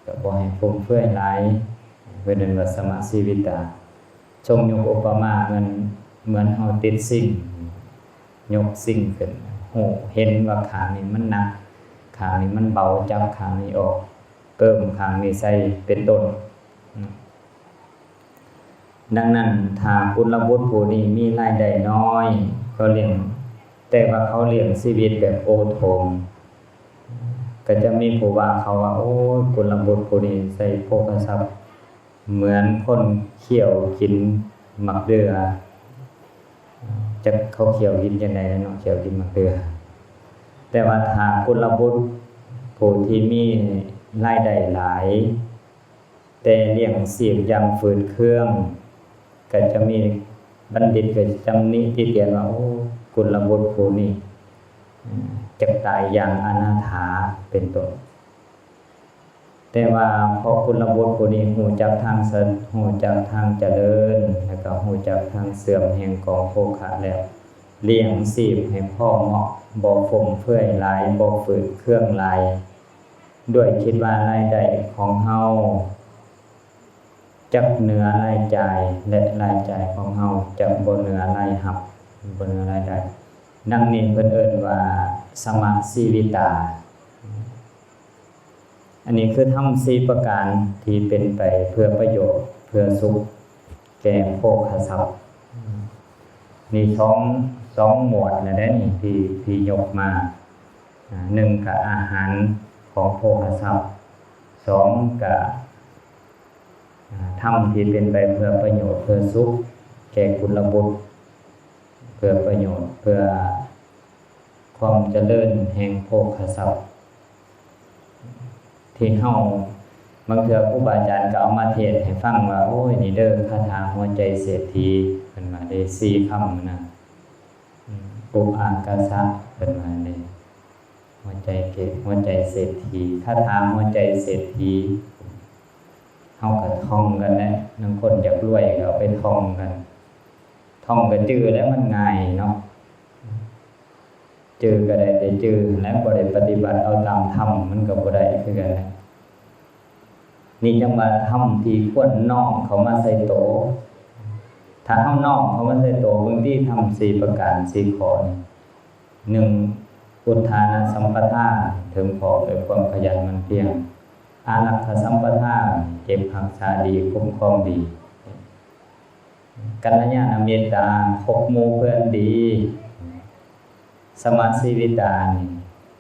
ກໍບໍ່ໃຫ້ຟຸມເຟືອຍຫຼາຍ ເພິ່ນເອີ້ນວ່າ ສະມະຊີວິຕາ. ຊົງຍົກອຸປະມາເໝືອນ ເໝືອນເຮົາຕິດຊິງ ຍົກຊິງຂຶ້ນ ຮູ້ເຫັນວ່າຂ້າງນີ້ມັນໜັກ ຂ້າງນີ້ມັນເບົາ ຈັບຂ້າງນີ້ອອກ ເພີ່ມຂ້າງນີ້ໃສ່ ເປັນຕົ້ນ. ດັ່ງນັ້ນ ຖ້າກຸນລະບຸດຜູ້ນີ້ມີລາຍໄດ້ນ້ອຍ ເຂົາລ້ຽງ ແຕ່ວ່າເຂົາລ້ຽງຊີວິດແບບໂອໂຖງ ກໍຈະມີຜູ້ວ່າເຂົາວ່າ ໂອ້ຍ ກຸນລະບຸດຜູ້ນີ້ໃຊ້ໂພຄະຊັບ ເໝືອນຄົນຂ້ຽວກິນໝາກເດື່ອ ຈັກເຂົາຂຽວກິນຈັ່ງໃດເນາະ ຂຽວກິນໝາກເດືອ. ແຕ່ວ່າຖ້າກຸນລະບຸດຜູ້ທີ່ມີລາຍໄດ້ຫຼາຍ ແຕ່ລ້ຽງຊີບຢ່າງຝືດເຄືອງ ກໍຈະມີບັນດິດກໍຈະຕຳໜິຕິຕຽນວ່າ ໂອ້ ກຸນລະບຸດຜູ້ນີ້ ເອີ່ ຈັກຕາຍຢ່າງອະນາຖາ ເປັນຕົ້ນ. ແຕ່ວ່າເພາະກຸນລະບຸດຜູ້ນີ້ຮູ້ຈັກທາງສະ ຮູ້ຈັກທາງຈະເລີນ ແລ້ວກໍຮູ້ຈັກທາງເສື່ອມແຫ່ງກອງໂພຄະແລ້ວ ລ້ຽງຊີບໃຫ້ພໍເໝາະ ບໍ່ຟຸມເຟືອຍຫຼາຍ ບໍ່ຝືດເຄືອງຫຼາຍ ດ້ວຍຄິດວ່າລາຍໄດ້ຂອງເຮົາຈັກເໜືອລາຍຈ່າຍ ແລະ ລາຍຈ່າຍຂອງເຮົາຈັກບໍ່ເໜືອລາຍຮັບ ບໍ່ເໜືອລາຍໄດ້. ດັ່ງນີ້ເພິ່ນເອີ້ນວ່າ ສະມະຊີວິຕາ. ອັນນີ້ຄືທຳສີ່ປະການທີ່ເປັນໄປເພື່ອປະໂຫຍດ ເພື່ອສຸກແກ່ໂພຄະຊັບ. ນີ້ສອງ ສອງໝວດແລ້ວເດ້ນີ້ ທີ່ ທີ່ຍົກມາ. ອາ ໜຶ່ງກະອາຫານຂອງໂພຄະຊັບ, ສອງກະ ອາ ທຳທີ່ເປັນໄປເພື່ອປະໂຫຍດ ເພື່ອສຸກແກ່ກຸນລະບຸດ ເພື່ອປະໂຫຍດ ເພື່ອຄວາມຈະເລີນແຫ່ງໂພຄະຊັບ ທີ່ເຮົາ ບາງເທື່ອຄູບາອາຈານກໍເອົາມາເທດໃຫ້ຟັງວ່າ ໂອ້ຍ ນີ້ເດີ ຄາຖາຫົວໃຈເສດຖີ ເພິ່ນວ່າເດ້ ສີ່ຄຳນະ. ອາ ອຸອາກາສະ ເພິ່ນວ່າເດ້ ຫົວໃຈເກດ ຫົວໃຈເສດຖີ ຄາຖາຫົວໃຈເສດຖີ. ເຮົາກໍທ່ອງກັນແຫຼະ ລາງຄົນຢາກລວຍກໍເອົາໄປທ່ອງກັນ ທ່ອງກໍຈື່ແລ້ວ ມັນງ່າຍເນາະ ຈື່ກໍໄດ້ແຕ່ຈື່ຫັ້ນແຫຼະ ບໍ່ໄດ້ປະຕິບັດເອົາຕາມທຳ ມັນກໍບໍ່ໄດ້ຄືກັນແຫຼະ. ນີ້ຈັ່ງວ່າທຳທີ່ຄວນນ້ອມເຂົ້າມາໃສ່ໂຕ. ຖ້າເຮົານ້ອມເຂົ້າມາໃສ່ໂຕເບິ່ງຕິ ທຳສີ່ປະການ ສີ່ຂໍ້ນີ້ ໜຶ່ງ ອຸດທານະສຳປະທາ ເຖິງພ້ອມດ້ວຍຄວາມຂະຫຍັນໝັ່ນພຽງ, ອາລັກຂະສຳປະທາ ເກັບຮັກສາດີ ຄຸ້ມຄອງດີ, ກັນລະຍານະເມດຕາ ຄົບໝູ່ເພື່ອນດີ, ສະມະຊີວິຕານີ້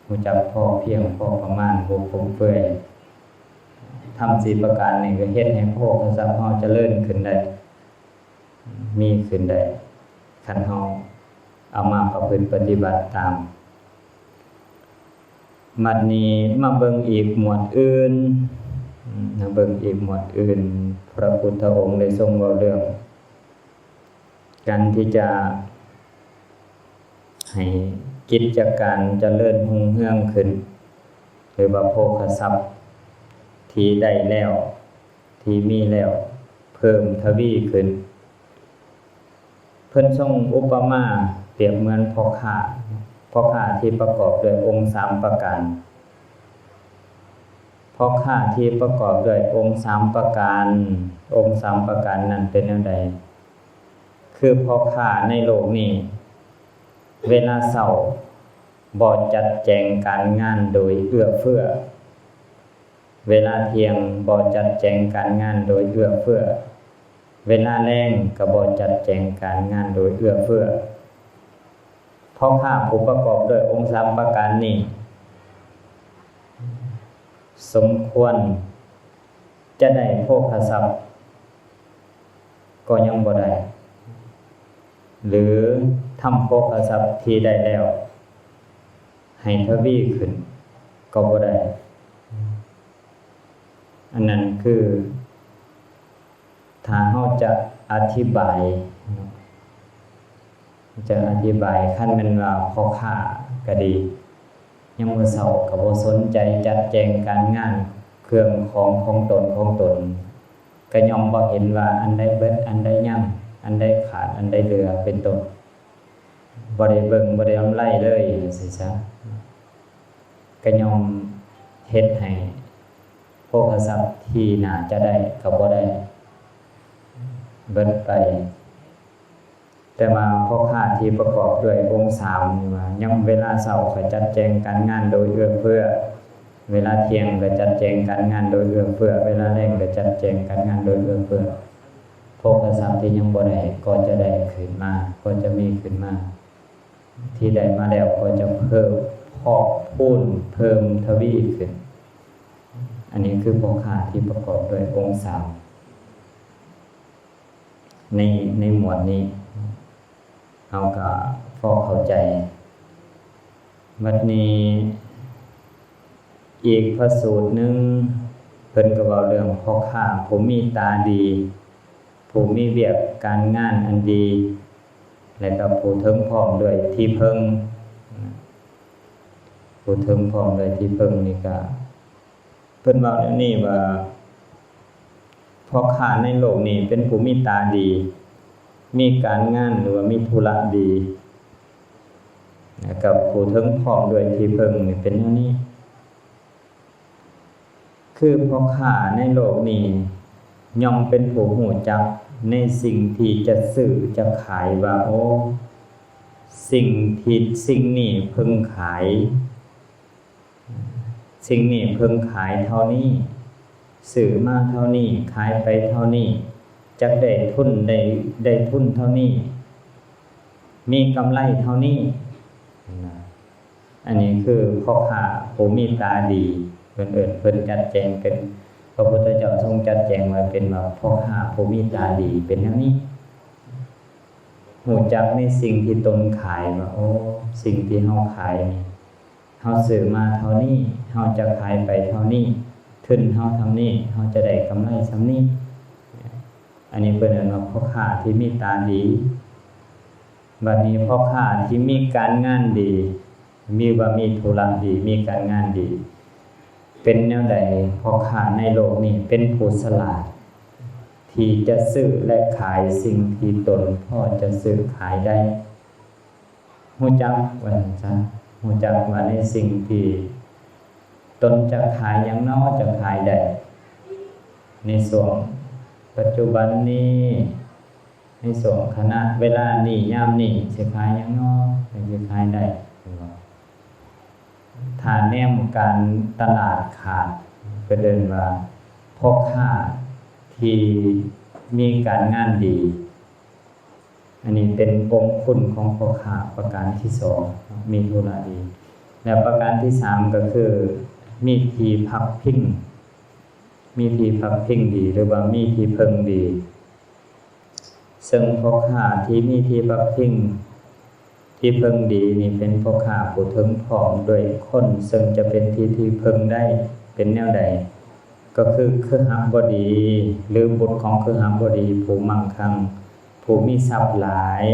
ຮູ້ຈັກພໍພຽງ ພໍປະມານ ບໍ່ຟຸມເຟືອຍ. ທຳສີ່ປະການນີ້ກໍເຮັດໃຫ້ໂພຄະຊັບເຮົາຈະເລີນຂຶ້ນໄດ້ ມີຂຶ້ນໄດ້ ຄັນເຮົາເອົາມາປະພຶດປະຕິບັດຕາມ. ບັດນີ້ມາເບິ່ງອີກໝວດອື່ນ, ມາເບິ່ງອີກໝວດອື່ນ, ພະພຸດທະອົງໄດ້ຊົງເວົ້າເລື່ອງ ການທີ່ຈະໃຫ້ກິດຈະການຈະເລີນຮຸ່ງເຮືອງຂຶ້ນ ຫຼືວ່າໂພຄະຊັບທີ່ໄດ້ແລ້ວ ທີ່ມີແລ້ວເພີ່ມທະວີຂຶ້ນ. ເພິ່ນຊົງອຸປະມາປຽບເໝືອນພໍ່ຄ້າ, ພໍ່ຄ້າທີ່ປະກອບດ້ວຍອົງສາມປະການ. ພໍ່ຄ້າທີ່ປະກອບດ້ວຍອົງສາມປະການ, ອົງສາມປະການນັ້ນເປັນແນວໃດ? ຄືພໍ່ຄ້າໃນໂລກນີ້ ເວລາເຊົ້າບໍ່ຈັດແຈງການງານໂດຍເອື້ອເຟື້ອ, ເວລາທ່ຽງບໍ່ຈັດແຈງການງານໂດຍເອື້ອເຟື້ອ, ເວລາແລງກໍບໍ່ຈັດແຈງການງານໂດຍເອື້ອເຟື້ອ. ພໍ່ຄ້າຜູ້ປະກອບດ້ວຍອົງສາມປະການນີ້ ສົມຄວນຈະໄດ້ໂພຄະຊັບກໍຍັງບໍ່ໄດ້ ຫຼື ທຳໂພຄະຊັບທີ່ໄດ້ແລ້ວໃຫ້ທະວີຂຶ້ນກໍບໍ່ໄດ້. ອັນນັ້ນຄື ຖ້າເຮົາຈະອະທິບາຍເນາະ, ຈະອະທິບາຍ, ຄັນແມ່ນວ່າພໍ່ຄ້າກໍດີ ຍາມມື້ເຊົ້າກໍບໍ່ສົນໃຈຈັດແຈງການງານເຄື່ອງຂອງຂອງຕົນຂອງຕົນ, ກໍຍ່ອມບໍ່ເຫັນວ່າອັນໃດເບິດ ອັນໃດຍັງ ອັນໃດຂາດ ອັນໃດເຫຼືອ ເປັນຕົ້ນ. ບໍ່ໄດ້ເບິ່ງ ບໍ່ໄດ້ອຳໄລເລີຍ ຈັ່ງຊີ້ຊະ, ກໍຍ່ອມເຮັດໃຫ້ໂພຄະຊັບທີ່ໜ້າຈະໄດ້ກໍບໍ່ໄດ້ ເບິດໄປ. ແຕ່ວ່າພໍ່ຄ້າທີ່ປະກອບດ້ວຍອົງສາມນີ້ວ່າ ຍາມເວລາເຊົ້າກໍຈັດແຈງການງານໂດຍເອື້ອເຟື້ອ, ເວລາທ່ຽງກໍຈັດແຈງການງານໂດຍເອື້ອເຟື້ອ, ເວລາແລງກໍຈັດແຈງການງານໂດຍເອື້ອເຟື້ອ. ໂພຄະຊັບທີ່ຍັງບໍ່ໄດ້ກໍຈະໄດ້ຂຶ້ນມາ, ກໍຈະມີຂຶ້ນມາ, ທີ່ໄດ້ມາແລ້ວກໍຈະເພີ່ມພອກພູນ ເພີ່ມທະວີຂຶ້ນ. ອັນນີ້ຄືພໍ່ຄ້າທີ່ປະກອບດ້ວຍອົງສາມ ໃນ ໃນໝວດນີ້. ເຮົາກໍພໍເຂົ້າໃຈ. ບັດນີ້ອີກພະສູດໜຶ່ງ ເພິ່ນກໍເວົ້າເລື່ອງພໍ່ຄ້າຜູ້ມີຕາດີ, ຜູ້ມີວຽກການງານອັນດີ ແລະກໍຜູ້ເຖິງພ້ອມດ້ວຍທີ່ເພິ່ງ, ຜູ້ເຖິງພ້ອມດ້ວຍທີ່ເພິ່ງນີ້ກໍ ເພິ່ນເວົ້າແນວນີ້ວ່າ ພໍ່ຄ້າໃນໂລກນີ້ເປັນຜູ້ມີຕາດີ, ມີການງານ ຫຼືວ່າມີທຸລະດີ, ແລ້ວກໍຜູ້ເຖິງພ້ອມດ້ວຍທີ່ເພິ່ງນີ້ເປັນແນວນີ້. ຄືພໍ່ຄ້າໃນໂລກນີ້ຍ່ອມເປັນຜູ້ຮູ້ຈັກໃນສິ່ງທີ່ຈະຊື້ຈະຂາຍວ່າ ໂອ້ ສິ່ງທີ່ ສິ່ງນີ້ເພິ່ງຂາຍ ສິ່ງນີ້ເພິ່ງຂາຍເທົ່ານີ້, ຊື້ມາເທົ່ານີ້, ຂາຍໄປເທົ່ານີ້, ຈັກໄດ້ທຶນ ໄດ້ ໄດ້ທຶນເທົ່ານີ້, ມີກຳໄລເທົ່ານີ້ນະ. ອັນນີ້ຄືພໍ່ຄ້າຜູ້ມີຕາດີ, ເພິ່ນເອີ້ນ ເພິ່ນຈັດແຈງເປັນ, ພະພຸດທະເຈົ້າຊົງຈັດແຈງໄວ້ເປັນວ່າ ພໍ່ຄ້າຜູ້ມີຕາດີເປັນແນວນີ້, ຮູ້ຈັກໃນສິ່ງທີ່ຕົນຂາຍວ່າ ໂອ້ ສິ່ງທີ່ເຮົາຂາຍນີ້ ເຮົາຊື້ມາເທົ່ານີ້, ເຮົາຈະຂາຍໄປເທົ່ານີ້, ທຶນເຮົາເທົ່ານີ້, ເຮົາຈະໄດ້ກຳໄລສ່ຳນີ້. ອັນນີ້ເພິ່ນເອີ້ນວ່າພໍ່ຄ້າທີ່ມີຕາດີ. ບັດນີ້ພໍ່ຄ້າທີ່ມີການງານດີ, ມີ ວ່າມີທຸລະດີ, ມີການງານດີ ເປັນແນວໃດ? ພໍ່ຄ້າໃນໂລກນີ້ເປັນຜູ້ສະຫຼາດທີ່ຈະຊື້ ແລະ ຂາຍສິ່ງທີ່ຕົນພໍຈະຊື້ຂາຍໄດ້. ຮູ້ຈັກວ່າຊັ້ນຊະ, ຮູ້ຈັກວ່າໃນສິ່ງທີ່ຕົນຈະຂາຍຫຍັງນໍ ຈະຂາຍໄດ້ ໃນຊ່ວງປັດຈຸບັນນີ້, ໃນຊ່ວງຂະນະເວລານີ້ ຍາມນີ້ ຊິຂາຍຫຍັງນໍ ຈັ່ງຊິຂາຍໄດ້. ຖ້າແນມການຕະຫຼາດຂາດ ເພິ່ນເອີ້ນວ່າພໍ່ຄ້າທີ່ມີການງານດີ. ອັນນີ້ເປັນອົງຄຸນຂອງພໍ່ຄ້າປະການທີສອງ, ມີທຸລະດີ. ແລະ ປະການທີສາມກໍຄືມີທີ່ພັກພິງ, ມີທີ່ພັກພິງດີ ຫຼືວ່າມີທີ່ເພິ່ງດີ. ເຊິ່ງພໍ່ຄ້າທີ່ມີທີ່ພັກພິງ ທີ່ເພິ່ງດີນີ້ເປັນພໍ່ຄ້າຜູ້ເຖິງພ້ອມດ້ວຍຄົນເຊິ່ງຈະເປັນທີ່ ທີ່ເພິ່ງໄດ້. ເປັນແນວໃດ? ກໍຄື ຄະຫະບໍດີ ຫຼື ບຸດຂອງຄະຫະບໍດີ ຜູ້ມັ່ງຄັ່ງ, ຜູ້ມີຊັບຫຼາຍ,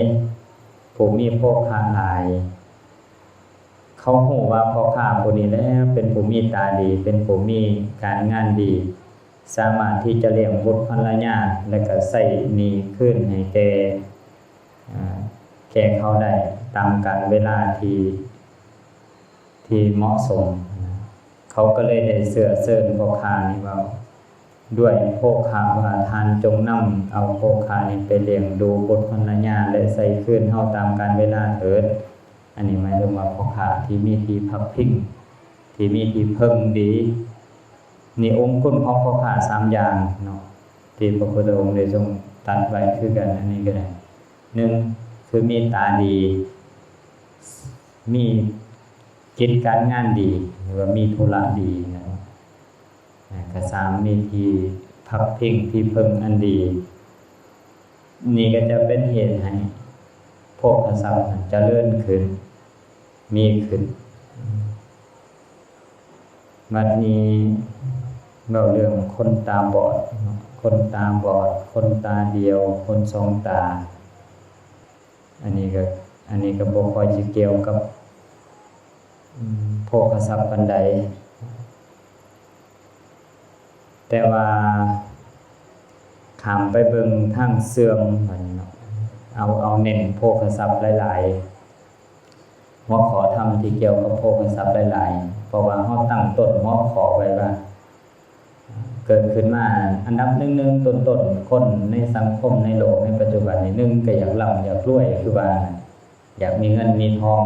ຜູ້ມີໂພຄະຫຼາຍ. ເຂົາຮູ້ວ່າພໍ່ຄ້າຜູ້ນີ້ແຫຼະເປັນຜູ້ມີຕາດີ, ເປັນຜູ້ມີການງານດີ, ສາມາດທີ່ຈະລ້ຽງບຸດພັນລະຍາ ແລະ ກະໃຊ້ໜີ້ຄືນໃຫ້ແກ່ ອາ ແກ່ເຂົາໄດ້ຕາມການເວລາທີ່ ທີ່ເໝາະສົມ. ເຂົາກໍເລີຍໄດ້ເຊື້ອເຊີນພໍ່ຄ້ານີ້ເວົ້າດ້ວຍໂພຄະວ່າ ທ່ານຈົ່ງນຳເອົາໂພຄະນີ້ໄປລ້ຽງດູບຸດພັນລະຍາ ແລະ ໃຊ້ຄືນເຮົາຕາມການເວລາເຖີດ. ອັນນີ້ໝາຍເຖິງວ່າພໍ່ຄ້າທີ່ມີທີ່ພັກພິງ ທີ່ມີທີ່ເພິ່ງດີ. ນີ້ອົງຄຸນຂອງພໍ່ຄ້າສາມຢ່າງເນາະ ທີ່ພະພຸດທະອົງໄດ້ຊົງຕັດໄວ້ຄືກັນ. ອັນນີ້ກໍໄດ້ ໜຶ່ງ ຄືມີຕາດີ, ມີກິດການງານດີ ຫຼືວ່າມີທຸລະດີນະ. ອາ ກະສາມ ມີທີ່ພັກພິງທີ່ເພິ່ງອັນດີ. ນີ້ກໍຈະເປັນເຫດໃຫ້ໂພຄະຊັບນັ້ນຈະເລີນຂຶ້ນ ມີຂຶ້ນ. ບັດນີ້ເວົ້າເລື່ອງຄົນຕາບອດເນາະ, ຄົນຕາບອດ, ຄົນຕາດຽວ, ຄົນສອງຕາ. ອັນນີ້ກໍ ອັນນີ້ກໍບໍ່ຄ່ອຍຊິກ່ຽວກັບ ອືມ ໂພຄະຊັບປານໃດ. ແຕ່ວ່າຂ້າມໄປເບິ່ງທາງເສື່ອມບັດນີ້ເນາະ, ເອົາ ເອົາເນັ້ນໂພຄະຊັບຫຼາຍໆ, ຫົວຂໍ້ທຳທີ່ກ່ຽວກັບໂພຄະຊັບຫຼາຍໆ, ເພາະວ່າເຮົາຕັ້ງຕົ້ນຫົວຂໍ້ໄວ້ວ່າ ເກີດຂຶ້ນມາອັນດັບໜຶ່ງໆ ຕົ້ນໆ ຄົນໃນສັງຄົມໃນໂລກໃນປັດຈຸບັນນີ້ ໜຶ່ງກໍຢາກລ່ຳຢາກລວຍ ຄືວ່າ ຢາກມີເງິນມີທອງ.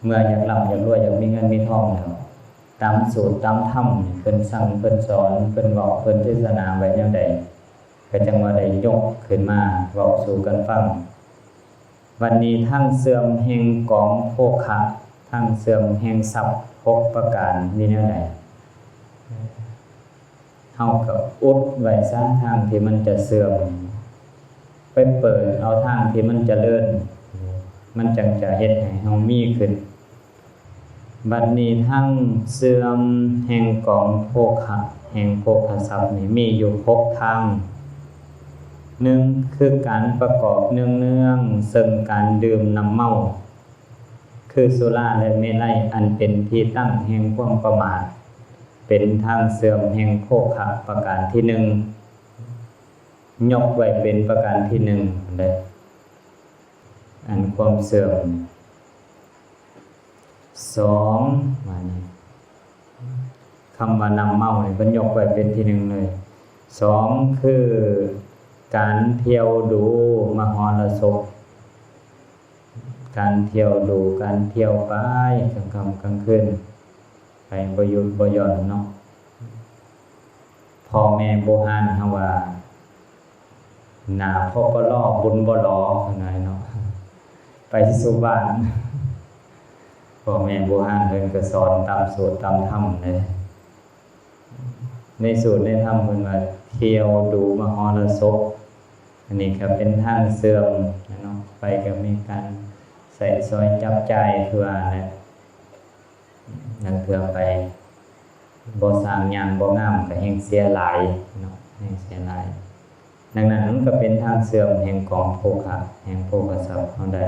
ເມື່ອຢາກລ່ຳຢາກລວຍ ຢາກມີເງິນມີທອງແລ້ວ ຕາມສູດຕາມທຳນີ້ ເພິ່ນສັ່ງ ເພິ່ນສອນ ເພິ່ນເວົ້າ ເພິ່ນເທດສະໜາໄວ້ແນວໃດ ກໍຈັ່ງວ່າໄດ້ຍົກຂຶ້ນມາເວົ້າສູ່ກັນຟັງ. ບັດນີ້ທາງເສື່ອມແຫ່ງກອງໂພຄະ ທາງເສື່ອມແຫ່ງຊັບຫົກປະການມີແນວໃດ? ເຮົາກໍອຸດໄວ້ຊະ ທາງທີ່ມັນຈະເສື່ອມ. ເປີດເອົາທາງທີ່ມັນຈະເລີນ, ມັນຈັ່ງຈະເຮັດໃຫ້ເຮົາມີຂຶ້ນ. ບັດນີ້ທາງເສື່ອມແຫ່ງກອງໂພຄະ ແຫ່ງໂພຄະຊັບນີ້ມີຢູ່ຫົກທາງ. ໜຶ່ງ ຄືການປະກອບເນືອງໆ ເຊິ່ງການດື່ມນ້ຳເມົາ ຄືສຸລາ ແລະ ເມໄລ ອັນເປັນທີ່ຕັ້ງແຫ່ງຄວາມປະໝາດ ເປັນທາງເສື່ອມແຫ່ງໂພຄະປະການທີໜຶ່ງ, ຍົກໄວ້ເປັນປະການທີໜຶ່ງເດ້ ອັນຄວາມເສື່ອມ. ສອງ ວ່ານີ້ ຄຳວ່ານ້ຳເມົານີ້ເພິ່ນຍົກໄວ້ເປັນທີໜຶ່ງເລີຍ. ສອງ ຄືການທ່ຽວດູມະຫໍລະສົບ, ການທ່ຽວດູ ການທ່ຽວໄປກາງຄ່ຳກາງຄືນ ໄປບໍ່ຢຸດບໍ່ຢ່ອນເນາະ. ພໍ່ແມ່ບູຮານເຮົາວ່າ ໜ້າ ພ ປ ລ ບຸນບໍ່ຫຼໍ ເພິ່ນວ່າເນາະ ໄປສູ່ບ້ານ. ພໍ່ແມ່ບູຮານເພິ່ນກໍສອນຕາມສູດຕາມທຳເດ້. ໃນສູດໃນທຳເພິ່ນວ່າ ທ່ຽວດູມະຫໍລະສົບ, ອັນນີ້ກໍເປັນທາງເສື່ອມເນາະ, ໄປກໍມີການໃຊ້ສອຍຈັບຈ່າຍຄືວ່າແຫຼະ. ລາງເທື່ອໄປບໍ່ສ້າງ ຍ່າງບໍ່ງາມ ກໍແຮ່ງເສຍຫຼາຍເນາະ, ແຮ່ງເສຍຫຼາຍ. ດັ່ງນັ້ນ ມັນກໍເປັນທາງເສື່ອມແຫ່ງກອງໂພຄະ ແຫ່ງໂພຄະຊັບເຮົາໄດ້.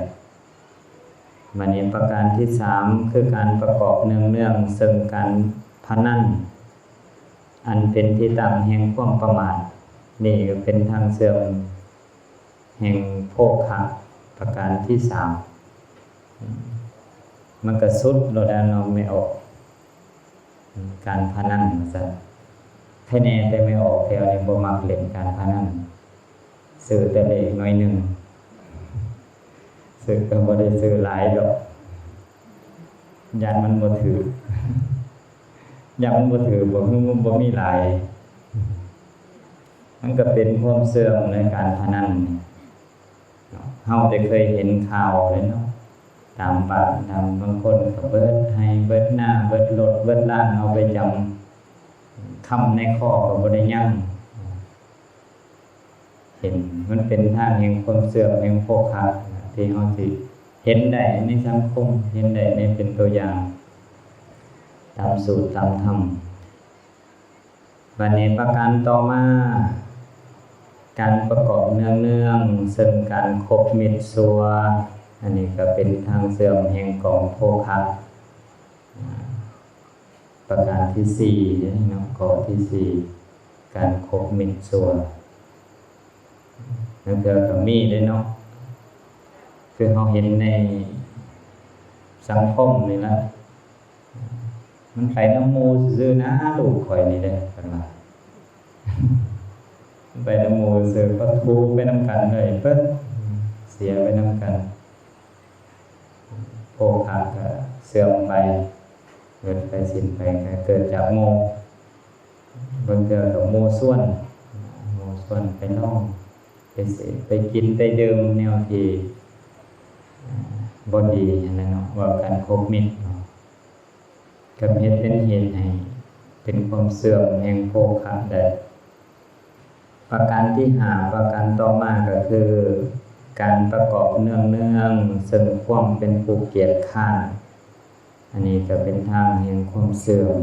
ບັດນີ້ປະການທີສາມ ຄືການປະກອບເນືອງໆ ເຊິ່ງການພະນັນ ອັນເປັນທີ່ຕັ້ງແຫ່ງຄວາມປະໝາດ. ນີ້ກໍເປັນທາງເສື່ອມ ແຫ່ງໂພຄະປະການທີສາມ. ມັນກະສຸດໂລດແລ້ວເນາະ ແມ່ອອກ ການພະນັນວ່າຊັ້ນ. ໃຄແນ່ແຕ່ແມ່ອອກແຖວນີ້ບໍ່ມັກຫຼິ້ນການພະນັນ, ຊື້ແຕ່ເລກໜ້ອຍໜຶ່ງ, ຊື້ກໍບໍ່ໄດ້ຊື້ຫຼາຍດອກ, ຢ້ານມັນບໍ່ຖືກ, ຢ້ານມັນບໍ່ຖືກ ບໍ່ ຄືບໍ່ມີຫຼາຍ. ມັນກໍເປັນຄວາມເຊື່ອໃນການພະນັນນີ້ເນາະ. ເຮົາໄດ້ເຄີຍເຫັນຂ່າວເດ້ເນາະ ຕາມບ້ານ ຕາມ ບາງຄົນກໍເບິດໄຮ່ເບິດນາ ເບິດລົດເບິດລານ ເອົາໄປຈຳ ຄຳໃນຄໍກໍບໍ່ໄດ້ຍັງ. ເຫັນ ມັນເປັນທາງແຫ່ງຄວາມເຊື່ອ ແຫ່ງໂພຄະ ທີ່ເຮົາຊິເຫັນໄດ້ໃນສັງຄົມ ເຫັນໄດ້ໃນເປັນຕົວຢ່າງ ຕາມສູດຕາມທຳ. ບັດນີ້ປະການຕໍ່ມາ ການປະກອບເນືອງໆ ເຊິ່ງການຄົບມິດຊົ່ວ, ອັນນີ້ກໍເປັນທາງເຊື່ອມແຫ່ງກອງໂພຄະ ປະການທີສີ່ເນາະ, ຂໍ້ທີສີ່ ການຄົບມິດຊົ່ວ. ລາງເທື່ອກໍມີເດ້ເນາະ ຄືເຮົາເຫັນໃນສັງຄົມນີ້ລະ ມັນໄປນຳໝູ່ຊື່ໆນາ ລູກຂ້ອຍນີ້ເດ້ ເພິ່ນວ່າ ໄປນຳໝູ່ຊື່ ກໍຖືກໄປນຳກັນເລີຍ ເບິດ ເສຍໄປນຳກັນ. ໂພຄະກໍເສື່ອມໄປ ເບິດໄປສິ້ນໄປ ກໍເກີດຈາກໝູ່. ບາງເທື່ອກໍໝູ່ຊວນ ໝູ່ຊວນໄປລອງ ໄປເສບ ໄປກິນ ໄປດື່ມແນວທີ່ ເອີ່ ບໍ່ດີຫັ້ນແຫຼະເນາະ ເວົ້າກັນຄົບມິດເນາະ ກໍເຮັດ ເປັນເຫດໃຫ້ເປັນຄວາມເຊື່ອມແຫ່ງໂພຄະໄດ້. ປະການທີຫ້າ ປະການຕໍ່ມາກໍຄື ການປະກອບເນືອງໆ ເຊິ່ງຄວາມເປັນຜູ້ກຽດຄ້ານ. ອັນນີ້ກໍເປັນທາງແຫ່ງຄວາມເສື່ອມ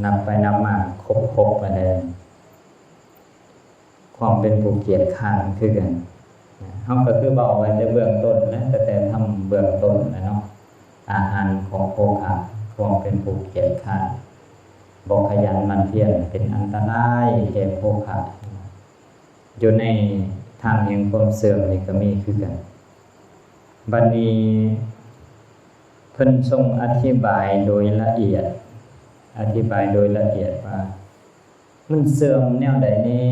ນັບໄປນັບມາຄົບໆ ອັນໃດ ຄວາມເປັນຜູ້ກຽດຄ້ານຄືກັນ. ເຮົາກໍຄືເວົ້າໄວ້ແຕ່ເບື້ອງຕົ້ນນະ ຕັ້ງແຕ່ທຳເບື້ອງຕົ້ນນະເນາະ ອາຫານຂອງໂພຄະ ຄວາມເປັນຜູ້ກຽດຄ້ານ ບໍ່ຂະຫຍັນໝັ່ນພຽນ ເປັນອັນຕະລາຍແກ່ໂພຄະ. ຢູ່ໃນທາງແຫ່ງຄວາມເສື່ອມນີ້ກໍມີຄືກັນ. ບັດນີ້ເພິ່ນຊົງອະທິບາຍໂດຍລະອຽດ ອະທິບາຍໂດຍລະອຽດວ່າ ມັນເສື່ອມແນວໃດແດ່?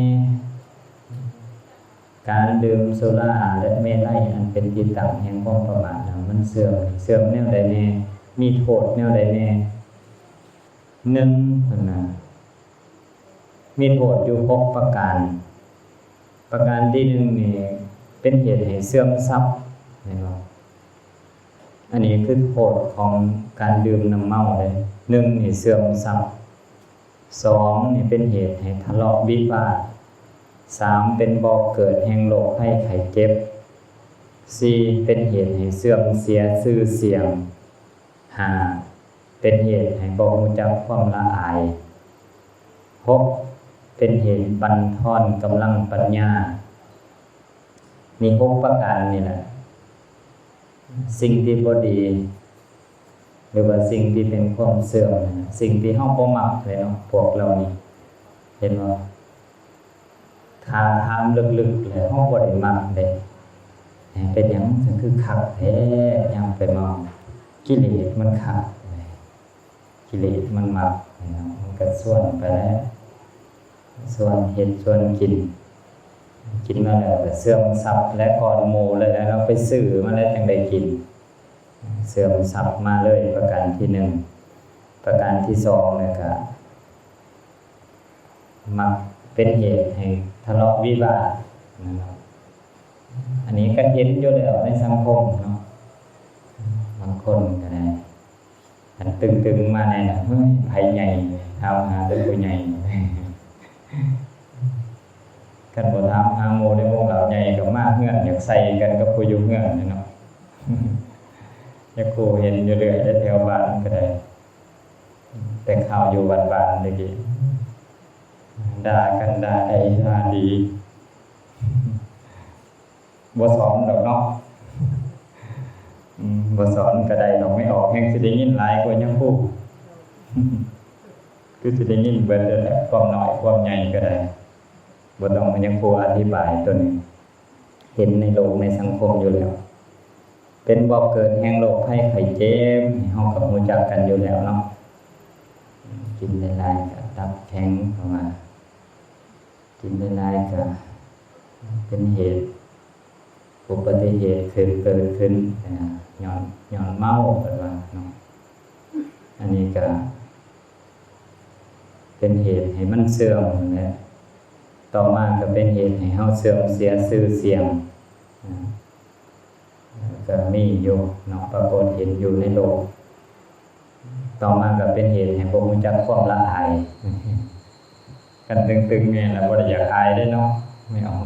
ການດື່ມສຸລາ ແລະ ເມໄລ ອັນເປັນທີ່ຕັ້ງແຫ່ງຄວາມປະໝາດນັ້ນ ມັນເສື່ອມ ເສື່ອມແນວໃດແດ່? ມີໂທດແນວໃດແດ່? ໜຶ່ງ ເພິ່ນວ່າ ມີໂທດຢູ່ຫົກປະການ. ປະການທີໜຶ່ງນີ້ ເປັນເຫດໃຫ້ເສື່ອມຊັບ ແມ່ນບໍ່? ອັນນີ້ຄືໂທດຂອງການດື່ມນ້ຳເມົາເດ້. ໜຶ່ງນີ້ເສື່ອມຊັບ, ສອງນີ້ເປັນເຫດໃຫ້ທະເລາະວິວາດ, ສາມ ເປັນບໍ່ເກີດແຫ່ງໂລກໄພໄຂ້ເຈັບ. ສີ່ ເປັນເຫດໃຫ້ເສື່ອມເສຍຊື່ສຽງ. ຫ້າ ເປັນເຫດໃຫ້ບໍ່ຮູ້ຈັກຄວາມລະອາຍ. ຫົກ ເປັນເຫດບັນທອນກຳລັງປັນຍາ. ມີຫົກປະການນີ້ແຫຼະ ສິ່ງທີ່ບໍ່ດີ ຫຼືວ່າສິ່ງທີ່ເປັນຄວາມເສື່ອມ, ສິ່ງທີ່ເຮົາບໍ່ມັກເລີຍເນາະ ພວກເຫຼົ່ານີ້ ເຫັນບໍ່? ຖ້າຖາມເລິກໆແລ້ວ ເຮົາບໍ່ໄດ້ມັກເດ້. ເປັນຫຍັງຈັ່ງຄືຄັກແທ້? ຍາມໄປເມົາ ກິເລດມັນຄັກ. ກິເລດມັນມັກ ມັນກໍຊວນໄປແລ້ວ ຊວນເຮັດຊວນກິນ. ກິນມາແລ້ວກໍເສື່ອມຊັບ ແລະ ກ່ອນໝູ່ເລີຍ ແລ້ວໄປຊື້ມາແລ້ວຈັ່ງໄດ້ກິນ. ເສື່ອມຊັບມາເລີຍ ປະການທີໜຶ່ງ. ປະການທີສອງ ແລ້ວກໍມັກເປັນເຫດໃຫ້ທະເລາະວິວາດ. ອັນນີ້ກໍເຫັນຢູ່ແລ້ວໃນສັງຄົມເນາະ ບາງຄົນກໍໄດ້ ຄັນຕຶງໆມາແນ່ນະ ເຮີ້ຍ ໃຜໃຫຍ່ ຖາມຫາແຕ່ຜູ້ໃຫຍ່. ຄັນບໍ່ຖາມຫາໝູ່ໃນວົງເຫຼົ້າໃຫຍ່ ກໍມາເຮືອນ ຢາກໃສ່ກັນກັບຜູ້ຢູ່ເຮືອນເນາະ. ຍາຄູເຫັນຢູ່ເລື້ອຍແຖວບ້ານກໍໄດ້ ແຕ່ຂ່າວຢູ່ວັດບ້ານແຕ່ກີ້ ດ່າກັນ ດ່າໄດ້ດ່າດີ. ບໍ່ສອນດອກເນາະ ອືມ ບໍ່ສອນກໍໄດ້ດອກ ໄມ່ອອກແຮງຊິໄດ້ຍິນຫຼາຍກວ່າຍາຄູ ຄືຊິໄດ້ຍິນເບິດແຫຼະ ຄວາມນ້ອຍຄວາມໃຫຍ່ກໍໄດ້ ບໍ່ຕ້ອງມາຍາຄູອະທິບາຍຕົວນີ້ ເຫັນໃນໂລກໃນສັງຄົມຢູ່ແລ້ວ. ເປັນບໍ່ເກີດແຫ່ງໂລກໄພໄຂ້ເຈັບ ເຮົາກໍຮູ້ຈັກກັນຢູ່ແລ້ວເນາະ ກິນຫຼາຍໆກໍຕັບແຂງ ເພາະວ່າ ກິນຫຼາຍໆກໍເປັນເຫດອຸປະຕິເຫດເກີດຂຶ້ນ ຍ້ອນ ຍ້ອນເມົາ ເພິ່ນວ່າເນາະ. ອັນນີ້ກໍເປັນເຫດໃຫ້ມັນເສື່ອມຫັ້ນແຫຼະ ຕໍ່ມາກໍເປັນເຫດໃຫ້ເຮົາເສື່ອມເສຍຊື່ສຽງ ກໍມີຢູ່ເນາະ ປາກົດເຫັນຢູ່ໃນໂລກ. ຕໍ່ມາກໍເປັນເຫດໃຫ້ບໍ່ຮູ້ຈັກຄວາມລະອາຍ. ຄັນຕຶງໆແມ່ນລະບໍ່ໄດ້ຢາກອາຍເດ້ເນາະ ແມ່ນອອກ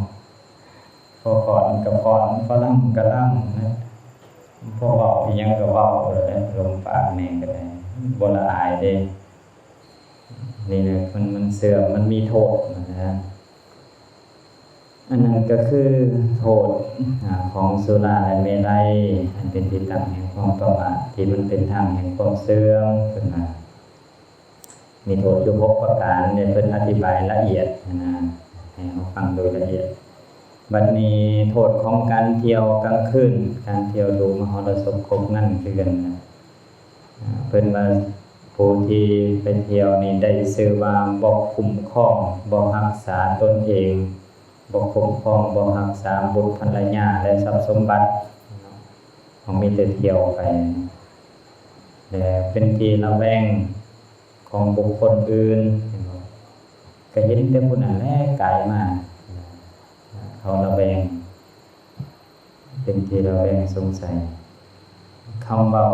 ພໍຟ້ອນກໍຟ້ອນ ພໍລຳກໍລຳນະ ພໍເວົ້າອີ່ຫຍັງກໍເວົ້າແຫຼະ ລົມປາກແນ່ກໍໄດ້ ບໍ່ລະອາຍເດ້. ນີ້ແຫຼະ ມັນ ມັນເສື່ອມ ມັນມີໂທດນະ. ອັນນັ້ນກໍຄືໂທດ ອາ ຂອງສຸລາ ແລະ ເມໄລ ອັນເປັນທີ່ຕັ້ງແຫ່ງຄວາມປະໝາດ ທີ່ມັນເປັນທາງແຫ່ງຄວາມເສື່ອມ ເພິ່ນວ່າ ມີໂທດຢູ່ຫົກປະການ ແລະ ເພິ່ນອະທິບາຍລະອຽດຫັ້ນນະ ໃຫ້ເຮົາຟັງໂດຍລະອຽດ. ບັດນີ້ໂທດຂອງການທ່ຽວກາງຄືນ ການທ່ຽວດູມະຫອລະສົບຄົບງັນຄືກັນນະ ອາ ເພິ່ນວ່າ ຜູ້ທີ່ໄປທ່ຽວນີ້ໄດ້ຊື່ວ່າບໍ່ຄຸ້ມຄອງ ບໍ່ຮັກສາຕົນເອງ ບໍ່ຄຸ້ມຄອງ ບໍ່ຮັກສາບຸດພັນລະຍາ ແລະ ຊັບສົມບັດເນາະ ເຮົາມີແຕ່ທ່ຽວໄປ ແລະ ເປັນທີ່ລະແວງຂອງບຸກຄົນອື່ນ ເຫັນບໍ່? ກໍເຫັນແຕ່ຜູ້ນັ້ນແຫຼະກາຍມາ ເຂົາລະແວງ ເປັນທີ່ລະແວງສົງໄສ ຄຳເວົ້າ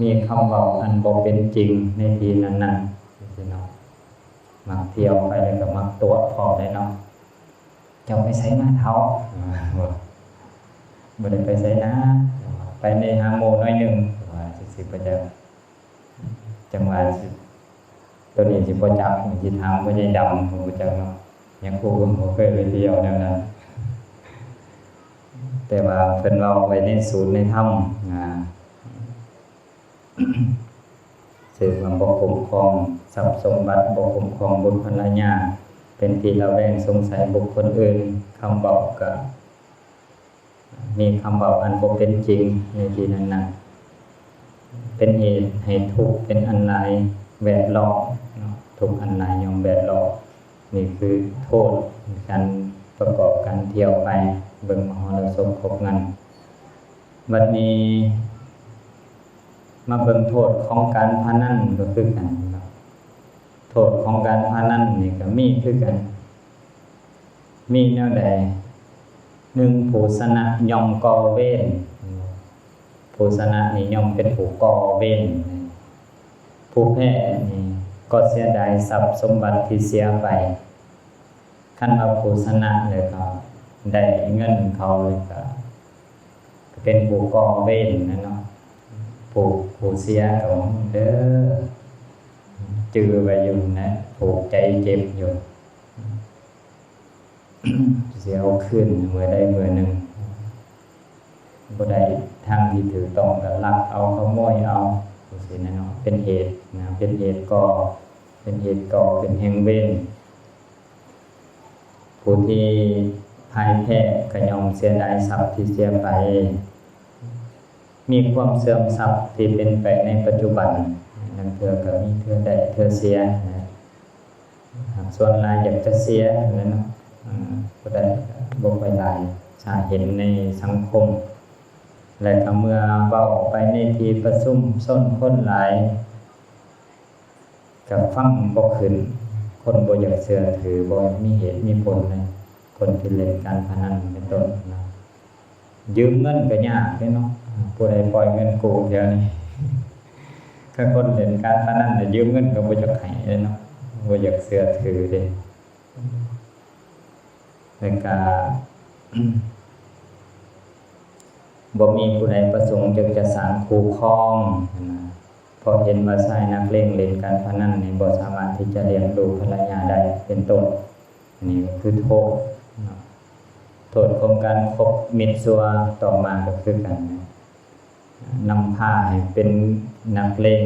ມີຄຳເວົ້າອັນບໍ່ເປັນຈິງໃນທີ່ນັ້ນໆ ຈັ່ງຊີ້ເນາະ. ມັກທ່ຽວໄປແລ້ວກໍມັກຕົວະພ້ອມເດ້ເນາະ ເຈົ້າໄປໃສມາເຖົ້າ? ບໍ່ໄດ້ໄປໃສນາ ໄປໄດ້ຫາໝູ່ໜ້ອຍໜຶ່ງ ວ່າຈັ່ງຊີ້ ບໍ່ຈັກ ຈັ່ງວ່າຊິ ໂຕນີ້ຊິບໍ່ຈັກ ຊິຖາມພໍ່ໃຫຍ່ດຳ ບໍ່ຈັກເນາະ ຍາຄູເພິ່ນບໍ່ເຄີຍໄປທ່ຽວແນວນັ້ນ ແຕ່ວ່າເພິ່ນເວົ້າໄວ້ໃນສູດໃນທຳນະ ເຊິ່ງວ່າບໍ່ຄຸ້ມຄອງຊັບສົມບັດ ບໍ່ຄຸ້ມຄອງບຸດພັນລະຍາ ເປັນທີ່ລະແວງສົງໄສບຸກຄົນອື່ນ ຄຳເວົ້າກະ ມີຄຳເວົ້າອັນບໍ່ເປັນຈິງໃນທີ່ນັ້ນໆ ເປັນເຫດໃຫ້ທຸກເປັນອັນຫຼາຍແວດລ້ອມເນາະ ທຸກອັນຫຼາຍຍ່ອມແວດລ້ອມ. ນີ້ຄືໂທດການປະກອບການທ່ຽວໄປເບິ່ງມະຫອລະສົບຄົບງັນ. ບັດນີ້ມາເບິ່ງໂທດຂອງການພະນັນກໍຄືກັນເນາະ. ໂທດຂອງການພະນັນນີ້ກໍມີຄືກັນ. ມີແນວໃດ? ໜຶ່ງ ຜູ້ຊະນະຍ່ອມກໍ່ເວນ. ຜູ້ຊະນະນີ້ຍ່ອມເປັນຜູ້ກໍ່ເວນ. ຜູ້ແພ້ນີ້ ກໍເສຍດາຍຊັບສົມບັດທີ່ເສຍໄປ. ຄັນວ່າຜູ້ຊະນະແລ້ວກໍໄດ້ເງິນເຂົາ ແລ້ວກໍເປັນຜູ້ກໍ່ເວນນະເນາະ. ຜູ້ ຜູ້ເສຍກໍເດີ ຈື່ໄວ້ຢູ່ນະ ຜູກໃຈເຈັບຢູ່. ຊິເອົາຄືນມື້ໃດມື້ໜຶ່ງ ບໍ່ໄດ້ທາງທີ່ຖືກຕ້ອງ ກໍລັກເອົາ ຂະໂມຍເອົາ ຈັ່ງຊີ້ນະເນາະ. ເປັນເຫດນະ ເປັນເຫດກໍ່ ເປັນເຫດກໍ່ຂຶ້ນແຫ່ງເວນ. ຜູ້ທີ່ພ່າຍແພ້ກໍຍ່ອມເສຍດາຍຊັບທີ່ເສຍໄປ. ມີຄວາມເສື່ອມຊັບທີ່ເປັນໄປໃນປັດຈຸບັນ, ລາງເທື່ອກໍມີເທື່ອໄດ້ເທື່ອເສຍນະ. ສ່ວນຫຼາຍຢາກຈະເສຍແຫຼະເນາະ, ຜູ້ໃດບໍ່ຄ່ອຍຫຼາຍ ຖ້າເຫັນໃນສັງຄົມ ແລະ ກໍເມື່ອເວົ້າໄປໃນທີ່ປະຊຸມຊົນຄົນຫຼາຍ ກໍຟັງບໍ່ຂຶ້ນ, ຄົນບໍ່ຢາກເຊື່ອຖື, ບໍ່ມີເຫດມີຜົນເລີຍ. ຄົນທີ່ຫຼິ້ນການພະນັນເປັນຕົ້ນນະ, ຢືມເງິນກໍຍາກເດ້ເນາະ, ຜູ້ໃດປ່ອຍເງິນກູ້ແຖວນີ້. ຖ້າຄົນຫຼິ້ນການພະນັນນະ ຢືມເງິນກໍບໍ່ຢາກໃຫ້ເດ້ເນາະ, ບໍ່ຢາກເຊື່ອຖືເດ້. ແລ້ວກະ ບໍ່ມີຜູ້ໃດປະສົງຢາກຈະສ້າງຄູ່ຄອງນະ, ເພາະເຫັນວ່າຊາຍນັກເລງຫຼິ້ນການພະນັນນີ້ບໍ່ສາມາດທີ່ຈະລ້ຽງດູພັນລະຍາໄດ້ ເປັນຕົ້ນ. ອັນນີ້ກໍຄືໂທດເນາະ, ໂທດຂອງການຄົບມິດຊົ່ວ. ຕໍ່ມາກໍຄືກັນນະ, ນຳພາໃຫ້ເປັນນັກເລງ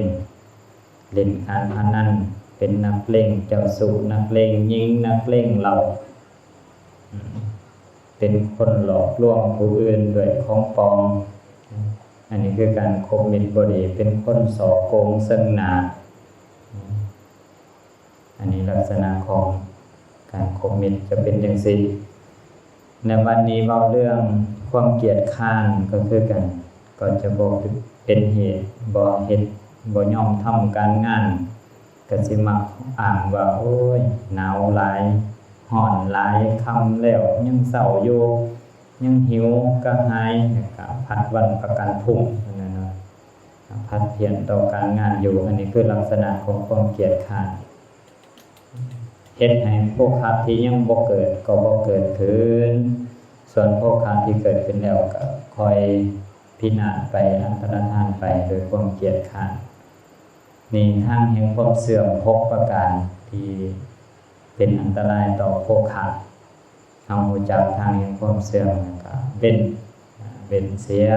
ຫຼິ້ນການພະນັນ, ເປັນນັກເລງເຈົ້າຊູ້, ນັກເລງຍິງ, ນັກເລງເຫຼົ້າ, ເປັນຄົນຫຼອກລວງຜູ້ອື່ນດ້ວຍຂອງປອມ. ອັນນີ້ຄືການຄົບມິດບໍ່ດີ, ເປັນຄົນສໍ້ໂກງເຊິ່ງໜ້າ. ອັນນີ້ລັກສະນະຂອງການຄົບມິດຈະເປັນຈັ່ງຊີ້. ໃນວັນນີ້ເວົ້າເລື່ອງຄວາມກຽດຄ້ານກໍຄືກັນ, ກໍຈະບໍ່ເປັນເຫດ, ບໍ່ເຮັດ, ບໍ່ຍອມທຳການງານ, ກໍຊິມັກອ້າງວ່າ ໂອ້ຍ ໜາວຫຼາຍ, ຮ້ອນຫຼາຍ, ຄ່ຳແລ້ວ ຍັງເຊົ້າຢູ່, ຍັງຫິວກະຫາຍ, ແລ້ວກໍຜັດວັນປະກັນພຸ່ງນັ້ນນະ, ຜັດພຽນຕໍ່ການງານຢູ່. ອັນນີ້ຄືລັກສະນະຂອງຄວາມກຽດຄ້ານ. ເຮັດໃຫ້ໂພຄະທີ່ຍັງບໍ່ເກີດກໍບໍ່ເກີດຂຶ້ນ, ສ່ວນໂພຄະທີ່ເກີດຂຶ້ນແລ້ວກໍຄ່ອຍພິນາດໄປ, ອັນຕະລະທານໄປໂດຍຄວາມກຽດຄ້ານ. ນີ້ທາງແຫ່ງຄວາມເສື່ອມຫົກປະການທີ່ເປັນອັນຕະລາຍຕໍ່ໂພຄະ. ເຮົາຮູ້ຈັກທາງແຫ່ງຄວາມເສື່ອມ ແລ້ວກໍເວັ້ນ, ເວັ້ນເສຍ,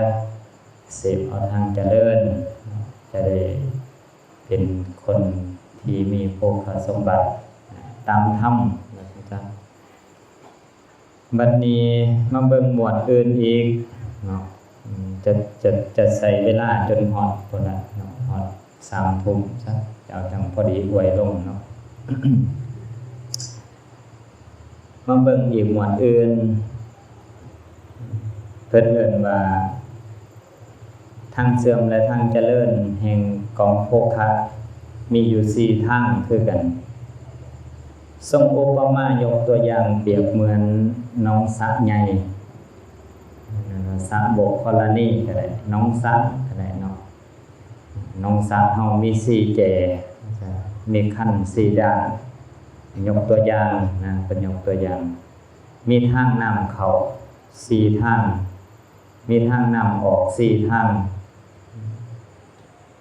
ເສບເອົາທາງຈະເລີນ, ຈະໄດ້ເປັນຄົນທີ່ມີໂພຄະສົມບັດຕາມທຳ, ວ່າຊັ້ນຊະ. ບັດນີ້ມາເບິ່ງໝວດອື່ນອີກເນາະ, ຈະ, ຈະ, ຈະໃຊ້ເວລາຈົນຮອດພຸ້ນລະເນາະ, ຮອດສາມທຸ່ມຊະ, ເອົາຈັ່ງພໍດີອວຍລົງເນາະ. ມາເບິ່ງອີກໝວດອື່ນ, ເພິ່ນເອີ້ນວ່າ ທາງເສື່ອມ ແລະ ທາງຈະເລີນແຫ່ງກອງໂພຄະ ມີຢູ່ສີ່ທາງຄືກັນ. ຊົງອຸປະມາຍົກຕົວຢ່າງປຽບເໝືອນໜອງສະໃຫຍ່, ສະບົກທໍລະນີກໍໄດ້, ໜອງສະກໍໄດ້ເນາະ. ໜອງສະເຮົາມີສີ່ແຈ, ມີຄັນສີ່ດ້ານ. ຍົກຕົວຢ່າງນະ, ເພິ່ນຍົກຕົວຢ່າງ, ມີທາງນ້ຳເຂົ້າສີ່ທາງ, ມີທາງນ້ຳອອກສີ່ທາງ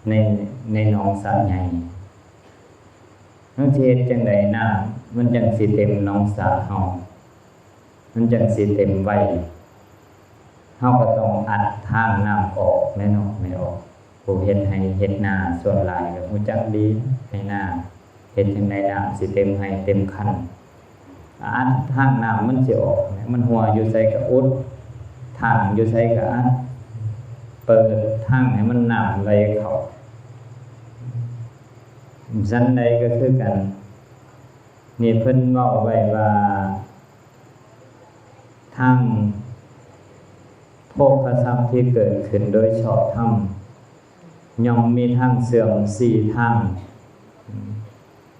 ໃນ, ໃນໜອງສະໃຫຍ່. ເຮົາຊິເຮັດຈັ່ງໃດນ້ຳມັນຈັ່ງຊິເຕັມໜອງສະເຮົາ? ມັນຈັ່ງຊິເຕັມໄວ. ເຮົາກໍຕ້ອງອັດທາງນ້ຳອອກແນ່ນອນ, ແມ່ນອອກ. ຜູ້ເຮັດໄຮ່ເຮັດນາສ່ວນຫຼາຍກໍຮູ້ຈັກດີ, ໄຮ່ນາ ເຮັດຈັ່ງໃດນ້ຳຊິເຕັມໄຮ່ເຕັມຄັນ? ອັດທາງນ້ຳມັນຊິອອກ, ມັນຮົ່ວຢູ່ໃສກໍອຸດ, ທາງຢູ່ໃສກໍອັດ, ເປີດທາງໃຫ້ມັນນ້ຳໄຫຼເຂົ້າ. ສັນໃດກໍຄືກັນ, ນີ້ເພິ່ນເວົ້າໄວ້ວ່າ ທາງໂພຄະຊັບທີ່ເກີດຂຶ້ນໂດຍຊອບທຳ ຍ່ອມມີທາງເສື່ອມສີ່ທາງ.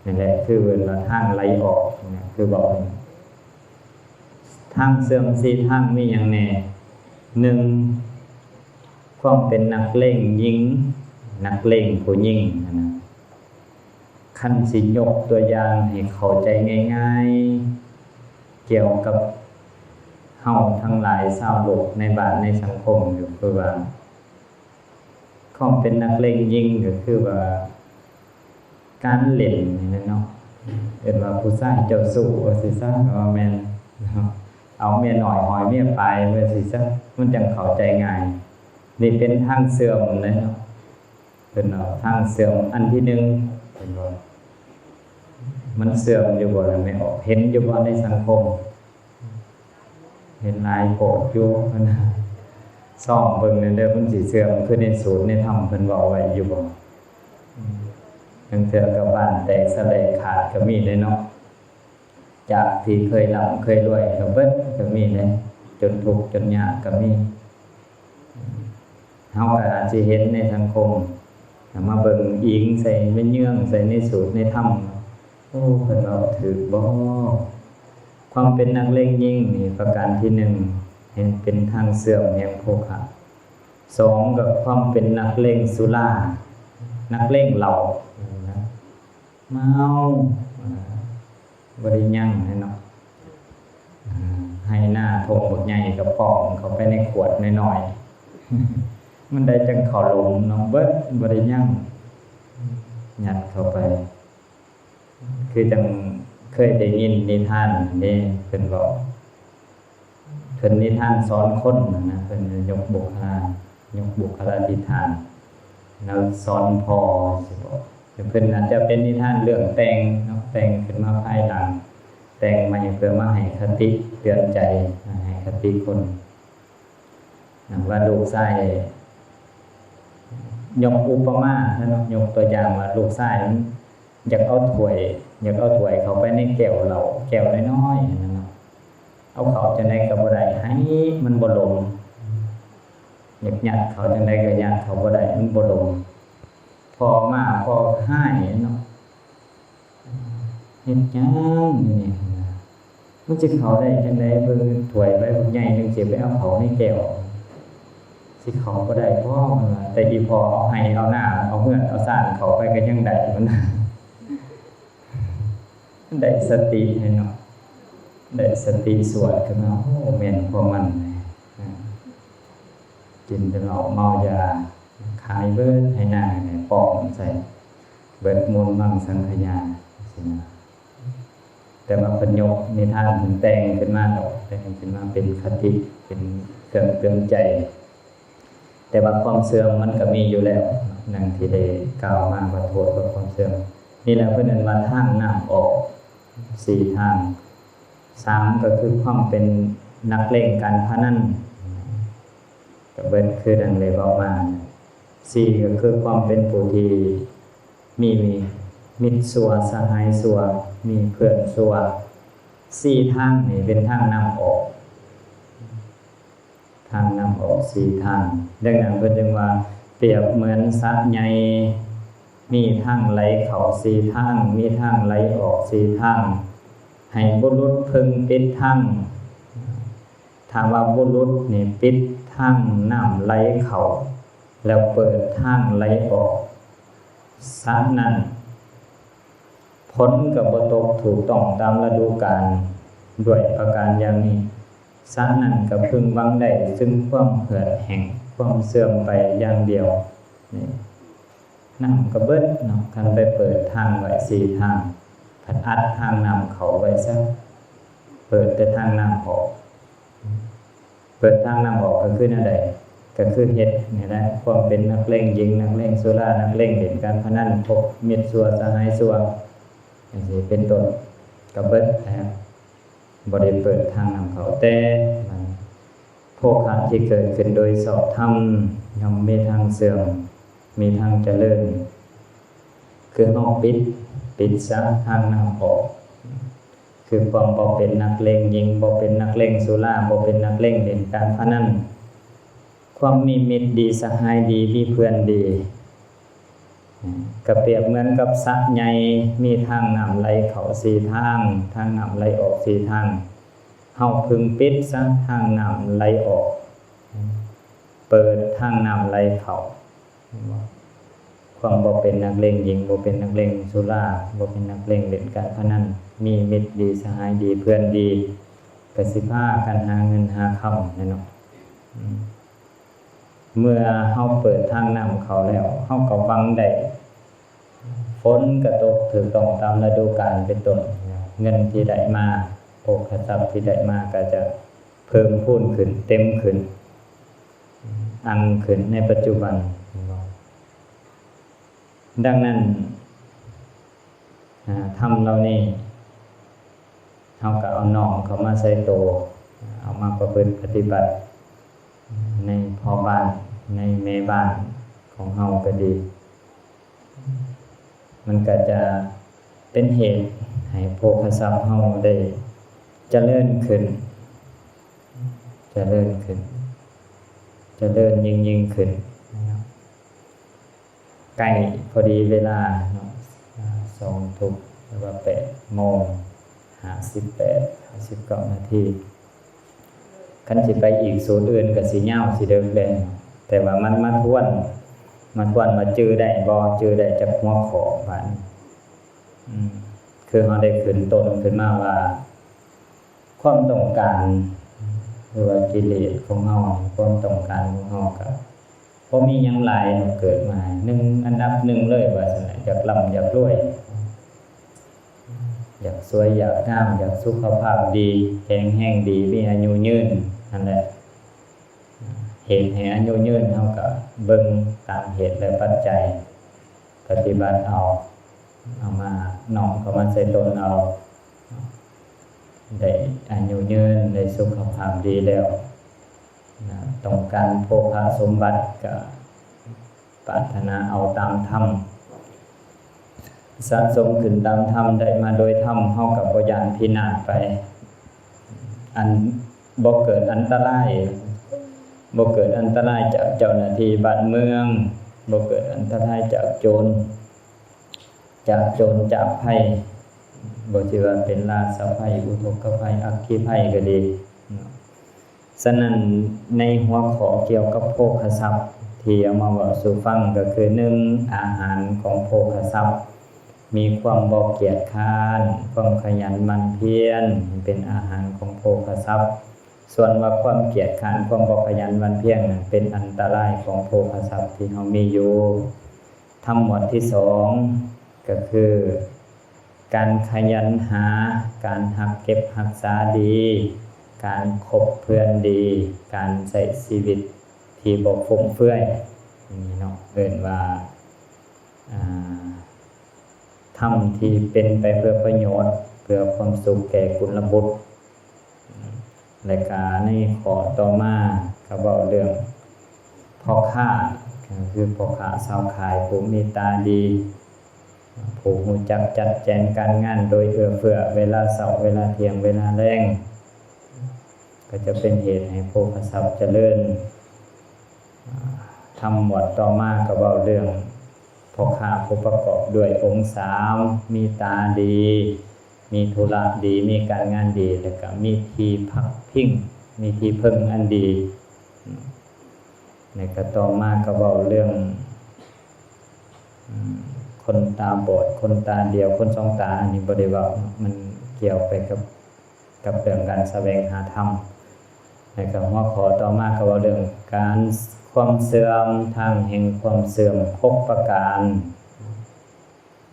ນັ້ນແຫຼະ ຄືເອີ້ນວ່າທາງໄຫຼອອກນະ, ຄືເວົ້າ ທາງເສື່ອມສີ່ທາງມີຫຍັງແດ່? ໜຶ່ງ ຄວາມເປັນນັກເລງຍິງ, ນັກເລງຜູ້ຍິງຫັ້ນນະ. ຄ ຄັນຊິຍົກຕົວຢ່າງໃຫ້ເຂົ້າໃຈງ່າຍໆ ກ່ຽວກັບເຮົາທັງຫຼາຍຊາວໂລກໃນບ້ານໃນສັງຄົມ ກໍຄືວ່າ ຄວາມເປັນນັກເລງຍິງກໍຄືວ່າ ການຫຼິ້ນນີ້ແຫຼະເນາະ ເອີ້ນວ່າຜູ້ຊາຍເຈົ້າຊູ້ວ່າຊີ້ຊະ ກໍວ່າແມ່ນເນາະ ເອົາເມຍນ້ອຍຫ້ອຍເມຍປາຍວ່າຊີ້ຊະ ມັນຈັ່ງເຂົ້າໃຈງ່າຍ. ນີ້ເປັນທາງເຊື່ອມເດ້ເນາະ ເພິ່ນເອົາທາງເຊື່ອມອັນທີໜຶ່ງ ເຫັນບໍ່? ມັນເຊື່ອມຢູ່ບໍ່ລະແມ່ອອກ? ເຫັນຢູ່ບໍ່ໃນສັງຄົມ? ເຫັນຫຼາຍໂພດຢູ່ ເພິ່ນ ຊອງເບິ່ງແດ່ເດີ ມັນຊິເຊື່ອມຄືໃນສູດໃນທຳເພິ່ນເວົ້າໄວ້ຢູ່ບໍ່? ອືມ ບາງເທື່ອກໍບ້ານແຕກສະແຫຼກຂາດກໍມີເດ້ເນາະ ຈາກທີ່ເຄີຍລ່ຳເຄີຍລວຍກໍເບິດກໍມີເດ້ ຈົນທຸກຈົນຍາກກໍມີ. ເຮົາກໍອາດຊິເຫັນໃນສັງຄົມ ມາເບິ່ງອີງໃສ່ ມາເຍືອງໃສ່ໃນສູດໃນທຳ ໂອ້ ເພິ່ນເວົ້າຖືກບໍ່? ຄວາມເປັນນັກເລງຍິງນີ້ ປະການທີໜຶ່ງ ເຫັນເປັນທາງເຊື່ອມແຫ່ງໂພຄະ, ສອງ ກໍຄວາມເປັນນັກເລງສຸລາ ນັກເລງເຫຼົ້າ ເມົາ ບໍ່ໄດ້ຍັງເນາະ ໄຮ່ນາທົ່ງບັກໃຫຍ່ກໍປ້ອງເຂົ້າໄປໃນຂວດນ້ອຍໆ ມັນໄດ້ຈັ່ງເຂົ້າຫຼຸມເນາະ ເບິດ ບໍ່ໄດ້ຍັງ ຍັດເຂົ້າໄປ. ຄືຈັ່ງເຄີຍໄດ້ຍິນນິທານເດ້ ເພິ່ນເວົ້າ ເພິ່ນນິທານສອນຄົນນະ ເພິ່ນຍົກບຸກຄະລາ ຍົກບຸກຄະລາທິຖານ ແລ້ວສອນພໍ່ ຊິບອກ ເພິ່ນອາດຈະເປັນນິທານເລື່ອງແຕ່ງເນາະ ແຕ່ງຂຶ້ນມາພາຍຫຼັງ ແຕ່ງໃໝ່ເພື່ອມາໃຫ້ຄະຕິເຕືອນໃຈ ໃຫ້ຄະຕິຄົນ ນຳວ່າລູກຊາຍ ຍົກອຸປະມາເນາະ ຍົກຕົວຢ່າງວ່າລູກຊາຍມັນຢາກເອົາຖ້ວຍ ຢາກເອົາຖ້ວຍເຂົ້າໄປໃນແກ້ວເຫຼົ້າ ແກ້ວນ້ອຍໆຫັ້ນນະເນາະ ເອົາເຂົ້າຈັ່ງໃດກໍບໍ່ໄດ້ ໃຫ້ມັນບໍ່ລົງ ຢາກຍັດເຂົ້າຈັ່ງໃດກໍຍັດເຂົ້າບໍ່ໄດ້ ມັນບໍ່ລົງ ພໍ່ມາພໍ່ຮ້າຍເນາະ. ເຮັດຫຍັງຢູ່ນີ້ ມັນຊິເຂົ້າໄດ້ຈັ່ງໃດ ເບິ່ງຖ້ວຍໃບບັກໃຫຍ່ໜຶ່ງ ຊິໄປເອົາເຂົ້າໃນແກ້ວ ຊິເຂົ້າບໍ່ໄດ້ບໍ ແຕ່ອີ່ພໍ່ເອົາໄຮ່ເອົານາ ເອົາເຮືອນເອົາຊານເຂົ້າໄປກໍຍັງໄດ້ ມັນໄດ້ສະຕິເນາະ ໄດ້ສະຕິສວດຂຶ້ນມາ ໂອ້ ແມ່ນຄວາມມັນ ກິນແຕ່ເຫຼົ້າເມົາຢາ ຂາຍເບິດໄຮ່ນາ ປ້ອງໃສ່ ເບິດມູນມັງສັງຂະຍາ ຊີ້ນະ ແຕ່ວ່າເພິ່ນຍົກນິທານ ເພິ່ນແຕ່ງຂຶ້ນມາດອກ ແຕ່ງຂຶ້ນມາເປັນຄະຕິ ເປັນເຄື່ອງເຕືອນໃຈ ແຕ່ວ່າຄວາມເສື່ອມມັນກໍມີຢູ່ແລ້ວ ດັ່ງທີ່ໄດ້ກ່າວມາວ່າໂທດຂອງຄວາມເສື່ອມ ນີ້ແຫຼະເພິ່ນເອີ້ນວ່າທາງນ້ຳອອກສີ່ທາງ ສາມກໍຄືຄວາມເປັນນັກເລ່ນການພະນັນ ກໍເບິດຄືດັ່ງໄດ້ເວົ້າມາ ສີ່ກໍຄືຄວາມເປັນຜູ້ທີ່ ມີມິດຊົ່ວສະຫາຍຊົ່ວ ມີເພື່ອນຊົ່ວ ສີ່ທາງນີ້ເປັນທາງນ້ຳອອກ ທາງນ້ຳອອກສີ່ທາງ ດັ່ງນັ້ນເພິ່ນຈຶ່ງວ່າ ປຽບເໝືອນສະໃຫຍ່ ມີທາງໄຫຼເຂົ້າສີ່ທາງ ມີທາງໄຫຼອອກສີ່ທາງ ໃຫ້ບຸລຸດເພິ່ງປິດທາງ ຖ້າວ່າບຸລຸດນີ້ປິດທາງນ້ຳໄຫຼເຂົ້າ ແລ້ວເປີດທາງໄຫຼອອກ ສະນັ້ນ ຝົນກໍບໍ່ຕົກຖືກຕ້ອງຕາມລະດູການ ດ້ວຍປະການຢ່າງນີ້ ສະນັ້ນກໍເພິ່ງຫວັງໄດ້ເຖິງຄວາມເຫືອດແຫ້ງ ຄວາມເສື່ອມໄປຢ່າງດຽວ ນີ້ ນ້ຳກໍເບິດເນາະ ຄັນໄປເປີດທາງໄວ້ສີ່ທາງ ພັດອັດທາງນ້ຳເຂົ້າໄວ້ຊະ ເປີດແຕ່ທາງນ້ຳອອກ ເປີດທາງນ້ຳອອກກໍຄືແນວໃດ? ກໍຄືເຮັດນີ້ແຫຼະ ຄວາມເປັນນັກເລ່ນຍິງ ນັກເລ່ນສຸລາ ນັກເລ່ນເຫຼັ້ນການພະນັນ ຄົບມິດຊົ່ວສະຫາຍຊົ່ວ ຈັ່ງຊີ້ເປັນຕົ້ນ ກໍເບິດແລ້ວ ບໍ່ໄດ້ເປີດທາງນຳເຂົ້າ ແຕ່ໂພຄະທີ່ເກີດຂຶ້ນໂດຍຊອບທຳ ຍ່ອມມີທາງເສື່ອມ ມີທາງຈະເລີນ ຄືເຮົາປິດ ປິດຊະທາງນຳອອກ ຄືຄວາມບໍ່ເປັນນັກເລ່ນຍິງ ບໍ່ເປັນນັກເລ່ນສຸລາ ບໍ່ເປັນນັກເລ່ນເຫຼັ້ນການພະນັນ ຄວາມມີມິດດີສະຫາຍດີ ມີເພື່ອນດີ ກໍປຽບເໝືອນກັບສະໃຫຍ່ ມີທາງນ້ຳໄຫຼເຂົ້າສີ່ທາງ ທາງນ້ຳໄຫຼອອກສີ່ທາງ ເຮົາເພິ່ງປິດຊະທາງນ້ຳໄຫຼອອກ ເປີດທາງນ້ຳໄຫຼເຂົ້າ ເຫັນບໍ່? ຄ ຄວາມບໍ່ເປັນນັກເລ່ນຍິງ, ບໍ່ເປັນນັກເລ່ນສຸລາ, ບໍ່ເປັນນັກເລ່ນເຫຼັ້ນການພະນັນ, ມີມິດດີ, ສະຫາຍດີ, ເພື່ອນດີ, ກໍຊິພາກັນຫາເງິນຫາຄຳແຫຼະເນາະ. ອືມ ເມື່ອເຮົາເປີດທາງນ້ຳເຂົ້າແລ້ວ, ເຮົາກໍຫວັງໄດ້ ຝົນກໍຕົກຖືກຕ້ອງຕາມລະດູການເປັນຕົ້ນ, ເງິນທີ່ໄດ້ມາ, ໂພຄະຊັບທີ່ໄດ້ມາກໍຈະເພີ່ມພູນຂຶ້ນ, ເຕັມຂຶ້ນ, ອັ່ງຂຶ້ນໃນປັດຈຸບັນ, ເຫັນບໍ່? ດັ່ງນັ້ນ ອາ ທຳເຫຼົ່ານີ້ ເຮົາກໍເອົານ້ອມເຂົ້າມາໃສ່ໂຕ, ເອົາມາປະພຶດປະຕິບັດໃນພໍ່ບ້ານ, ໃນແມ່ບ້ານຂອງເຮົາກໍດີ, ມັນກໍຈະເປັນເຫດໃຫ້ໂພຄະຊັບເຮົາໄດ້ຈະເລີນຂຶ້ນ, ຈະເລີນຂຶ້ນ, ຈະເລີນຍິ່ງໆຂຶ້ນ. ໃກ້ພໍດີເວລາເນາະ, ສອງທຸ່ມ ຫຼືວ່າແປດໂມງຫ້າສິບແປດ ຫ້າສິບເກົ້ານາທີ. ຄັນຊິໄປອີກສູນອື່ນກໍຊິຍາວຊິເດິກແດ່, ແຕ່ວ່າມັນມາທວນ, ມາທວນວ່າຈື່ໄດ້ບໍ່, ຈື່ໄດ້ຈັກຫົວຂໍ້ບາດນີ້. ອືມ ຄືເຮົາໄດ້ຂຶ້ນຕົ້ນຂຶ້ນມາວ່າ ຄວາມຕ້ອງການ ຫຼືວ່າກິເລດຂອງເຮົາ, ຄວາມຕ້ອງການຂອງເຮົາກໍບໍ່ມີຫຍັງຫຼາຍເນາະ, ເກີດມາ ໜຶ່ງ ອັນດັບໜຶ່ງເລີຍວ່າຊັ້ນແຫຼະ, ຢາກລ່ຳຢາກລວຍ, ຢາກສວຍຢາກງາມ, ຢາກສຸຂະພາບດີ, ແຂງແຮງດີ, ມີອາຍຸຍືນ, ຫັ້ນແຫຼະ. ເຫດໃຫ້ອາຍຸຍືນ ເຮົາກໍເບິ່ງຕາມເຫດ ແລະ ປັດໄຈ ປະຕິບັດເອົາ, ເອົາມານ້ອມເຂົ້າມາໃສ່ຕົນເອົາ, ໄດ້ອາຍຸຍືນ, ໄດ້ສຸຂະພາບດີແລ້ວ, ນະ, ຕ້ອງການໂພຄະສົມບັດ ກະປາດຖະໜາເອົາຕາມທຳ, ສະສົມຂຶ້ນຕາມທຳ, ໄດ້ມາໂດຍທຳ, ເຮົາກໍບໍ່ຢ້ານພິນາດໄປ. ອັນ ບໍ່ເກີດອັນຕະລາຍ, ບໍ່ເກີດອັນຕະລາຍຈາກເຈົ້າໜ້າທີ່ບ້ານເມືອງ, ບໍ່ເກີດອັນຕະລາຍຈາກໂຈນ, ຈາກໂຈນຈາກໄພ, ບໍ່ວ່າເປັນລາຊະໄພ, ອຸທົກກະໄພ, ອັກຄີໄພກໍດີ. ສະນັ້ນ ໃນຫົວຂໍ້ກ່ຽວກັບໂພຄະຊັບທີ່ເອົາມາເວົ້າສູ່ຟັງກໍຄື ໜຶ່ງ ອາຫານຂອງໂພຄະຊັບ ມີຄວາມບໍ່ກຽດຄ້ານ, ຄວາມຂະຫຍັນໝັ່ນພຽນ ເປັນອາຫານຂອງໂພຄະຊັບ. ສ່ວນວ່າຄວາມກຽດຄ້ານ, ຄວາມບໍ່ຂະຫຍັນໝັ່ນພຽນນັ້ນ ເປັນອັນຕະລາຍຂອງໂພຄະຊັບທີ່ເຮົາມີຢູ່. ທຳໝວດທີສອງ ກໍຄື ການຂະຫຍັນຫາ, ການຮັກເກັບຮັກສາດີ, ການຄົບເພື່ອນດີ, ການໃຊ້ຊີວິດທີ່ບໍ່ຟຸມເຟືອຍ, ນີ້ເນາະ ເອີ້ນວ່າ ອາ ທຳທີ່ເປັນໄປເພື່ອປະໂຫຍດ, ເພື່ອຄວາມສຸກແກ່ກຸນລະບຸດ. ແລະກະໃນຂໍ້ຕໍ່ມາກໍເວົ້າເລື່ອງພໍ່ຄ້າ, ກໍຄືພໍ່ຄ້າຊາວຂາຍຜູ້ມີຕາດີ, ຜູ້ຮູ້ຈັກຈັດແຈງການງານໂດຍເອື້ອເຟື້ອ, ເວລາເຊົ້າ, ເວລາທ່ຽງ, ເວລາແລງ, ກໍຈະເປັນເຫດໃຫ້ໂພຄະຊັບຈະເລີນ. ທຳໝວດຕໍ່ມາກໍເວົ້າເລື່ອງ ພໍ່ຄ້າຜູ້ປະກອບດ້ວຍອົງສາມ ມີຕາດີ, ມີທຸລະດີ, ມີການງານດີ, ແລ້ວກໍມີທີ່ພັກພິງ, ມີທີ່ເພິ່ງອັນດີ. ແລ້ວກໍຕໍ່ມາກໍເວົ້າເລື່ອງ ອາ ຄົນຕາບອດ, ຄົນຕາດຽວ, ຄົນສອງຕາ, ອັນນີ້ບໍ່ໄດ້ເວົ້າເນາະ, ມັນກ່ຽວໄປກັບ ກັບເລື່ອງການສະແຫວງຫາທຳ. ແລ້ວກໍຫົວຂໍ້ຕໍ່ມາກໍເວົ້າເລື່ອງການ ຄວາມເສື່ອມ, ທາງແຫ່ງຄວາມເສື່ອມຫົກປະການ,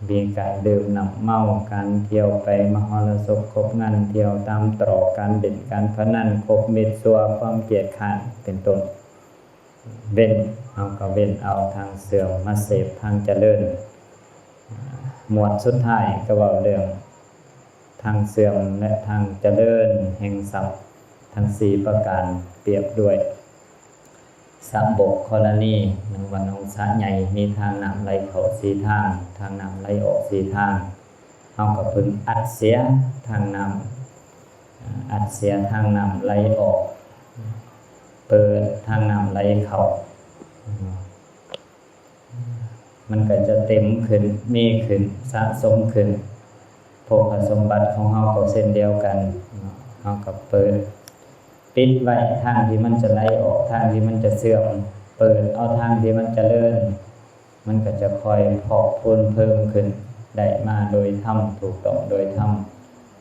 ມີການດື່ມນ້ຳເມົາ, ການທ່ຽວໄປມະຫໍລະສົບ, ຄົບງານທ່ຽວຕາມຕຣອກ, ການຫຼິ້ນການພະນັນ, ຄົບມິດຊົ່ວ, ຄວາມກຽດຄ້ານ ເປັນຕົ້ນ. ເວັ້ນ, ເຮົາກໍເວັ້ນເອົາທາງເສື່ອມມາເສບທາງຈະເລີນ. ໝວດສຸດທ້າຍກໍເວົ້າເລື່ອງທາງເສື່ອມ ແລະ ທາງຈະເລີນແຫ່ງຊັບທັງສີ່ປະການ ປຽບດ້ວຍສະບົກທໍລະນີ ໜຶ່ງວັນໜອງສະໃຫຍ່ ມີທາງນ້ຳໄຫຼເຂົ້າສີ່ທາງ, ທາງນ້ຳໄຫຼອອກສີ່ທາງ. ເຮົາກໍເພິ່ງອັດເສຍທາງນ້ຳ, ອັດເສຍທາງນ້ຳໄຫຼອອກ, ເປີດທາງນ້ຳໄຫຼເຂົ້າ, ມັນກໍຈະເຕັມຂຶ້ນ, ມີຂຶ້ນ, ສະສົມຂຶ້ນ. ໂພຄະສົມບັດຂອງເຮົາກໍເຊັ່ນດຽວກັນ, ເຮົາກໍເປີດ, ປິດໄວ້ທາງທີ່ມັນຈະໄຫຼອອກ, ທາງທີ່ມັນຈະເສື່ອມ, ເປີດເອົາທາງທີ່ມັນຈະເລີນ. ມັນກໍຈະຄ່ອຍພອກພູນເພີ່ມຂຶ້ນ ໄດ້ມາໂດຍທຳ ຖືກຕ້ອງໂດຍທຳ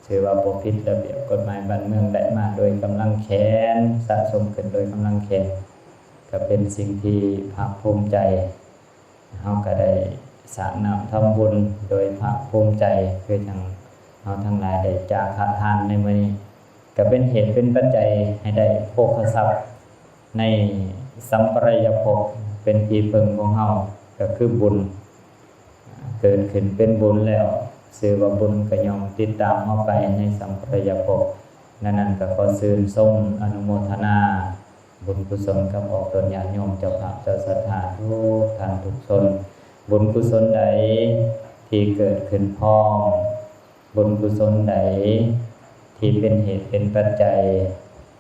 ຖືວ່າບໍ່ຜິດລະບຽບກົດໝາຍບ້ານເມືອງ ໄດ້ມາໂດຍກຳລັງແຂນ ສະສົມຂຶ້ນໂດຍກຳລັງແຂນ ກໍເປັນສິ່ງທີ່ພາກພູມໃຈ. ເຮົາກໍໄດ້ສາດນ້ຳທຳບຸນໂດຍພາກພູມໃຈ ຄືຈັ່ງເຮົາທັງຫຼາຍໄດ້ຈາຄະທານໃນມື້ນີ້ ກໍເປັນເຫດເປັນປັດໄຈໃຫ້ໄດ້ໂພຄະຊັບໃນສຳປະລາຍະພົບ ເປັນທີ່ເພິ່ງຂອງເຮົາ ກໍຄືບຸນ ເກີດຂຶ້ນເປັນບຸນແລ້ວ ຊື່ວ່າບຸນກໍຍ່ອມຕິດຕາມເຮົາໄປໃນສຳປະລາຍະພົບ. ດັ່ງນັ້ນກໍຂໍຊື່ນຊົມອະນຸໂມທະນາ ບຸນກຸສົນກັບອອກຕົນຍາດໂຍມເຈົ້າພາບເຈົ້າສັດທາທຸກທ່ານທຸກຊົນ. ບຸນກຸສົນໃດທີ່ເກີດຂຶ້ນພ້ອມ, ບຸນກຸສົນໃດທີ່ເປັນເຫດເປັນປັດໄຈ,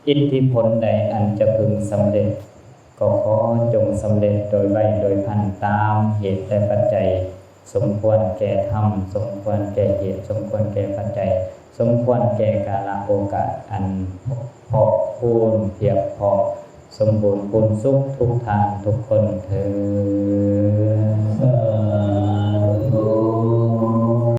ອິດທິພົນໃດອັນຈະເພິ່ງສຳເລັດ, ກໍຂໍຈົ່ງສຳເລັດໂດຍໄວໂດຍພັນຕາມເຫດແລະປັດໄຈ ສົມຄວນແກ່ທຳ, ສົມຄວນແກ່ເຫດ, ສົມຄວນແກ່ປັດໄຈ, ສົມຄວນແກ່ກາລະໂອກາດອັນເພາະພູນພຽງພໍ ສົມບູນພູນສຸກທຸກທ່ານທຸກຄົນເທີ້ນ. ສາ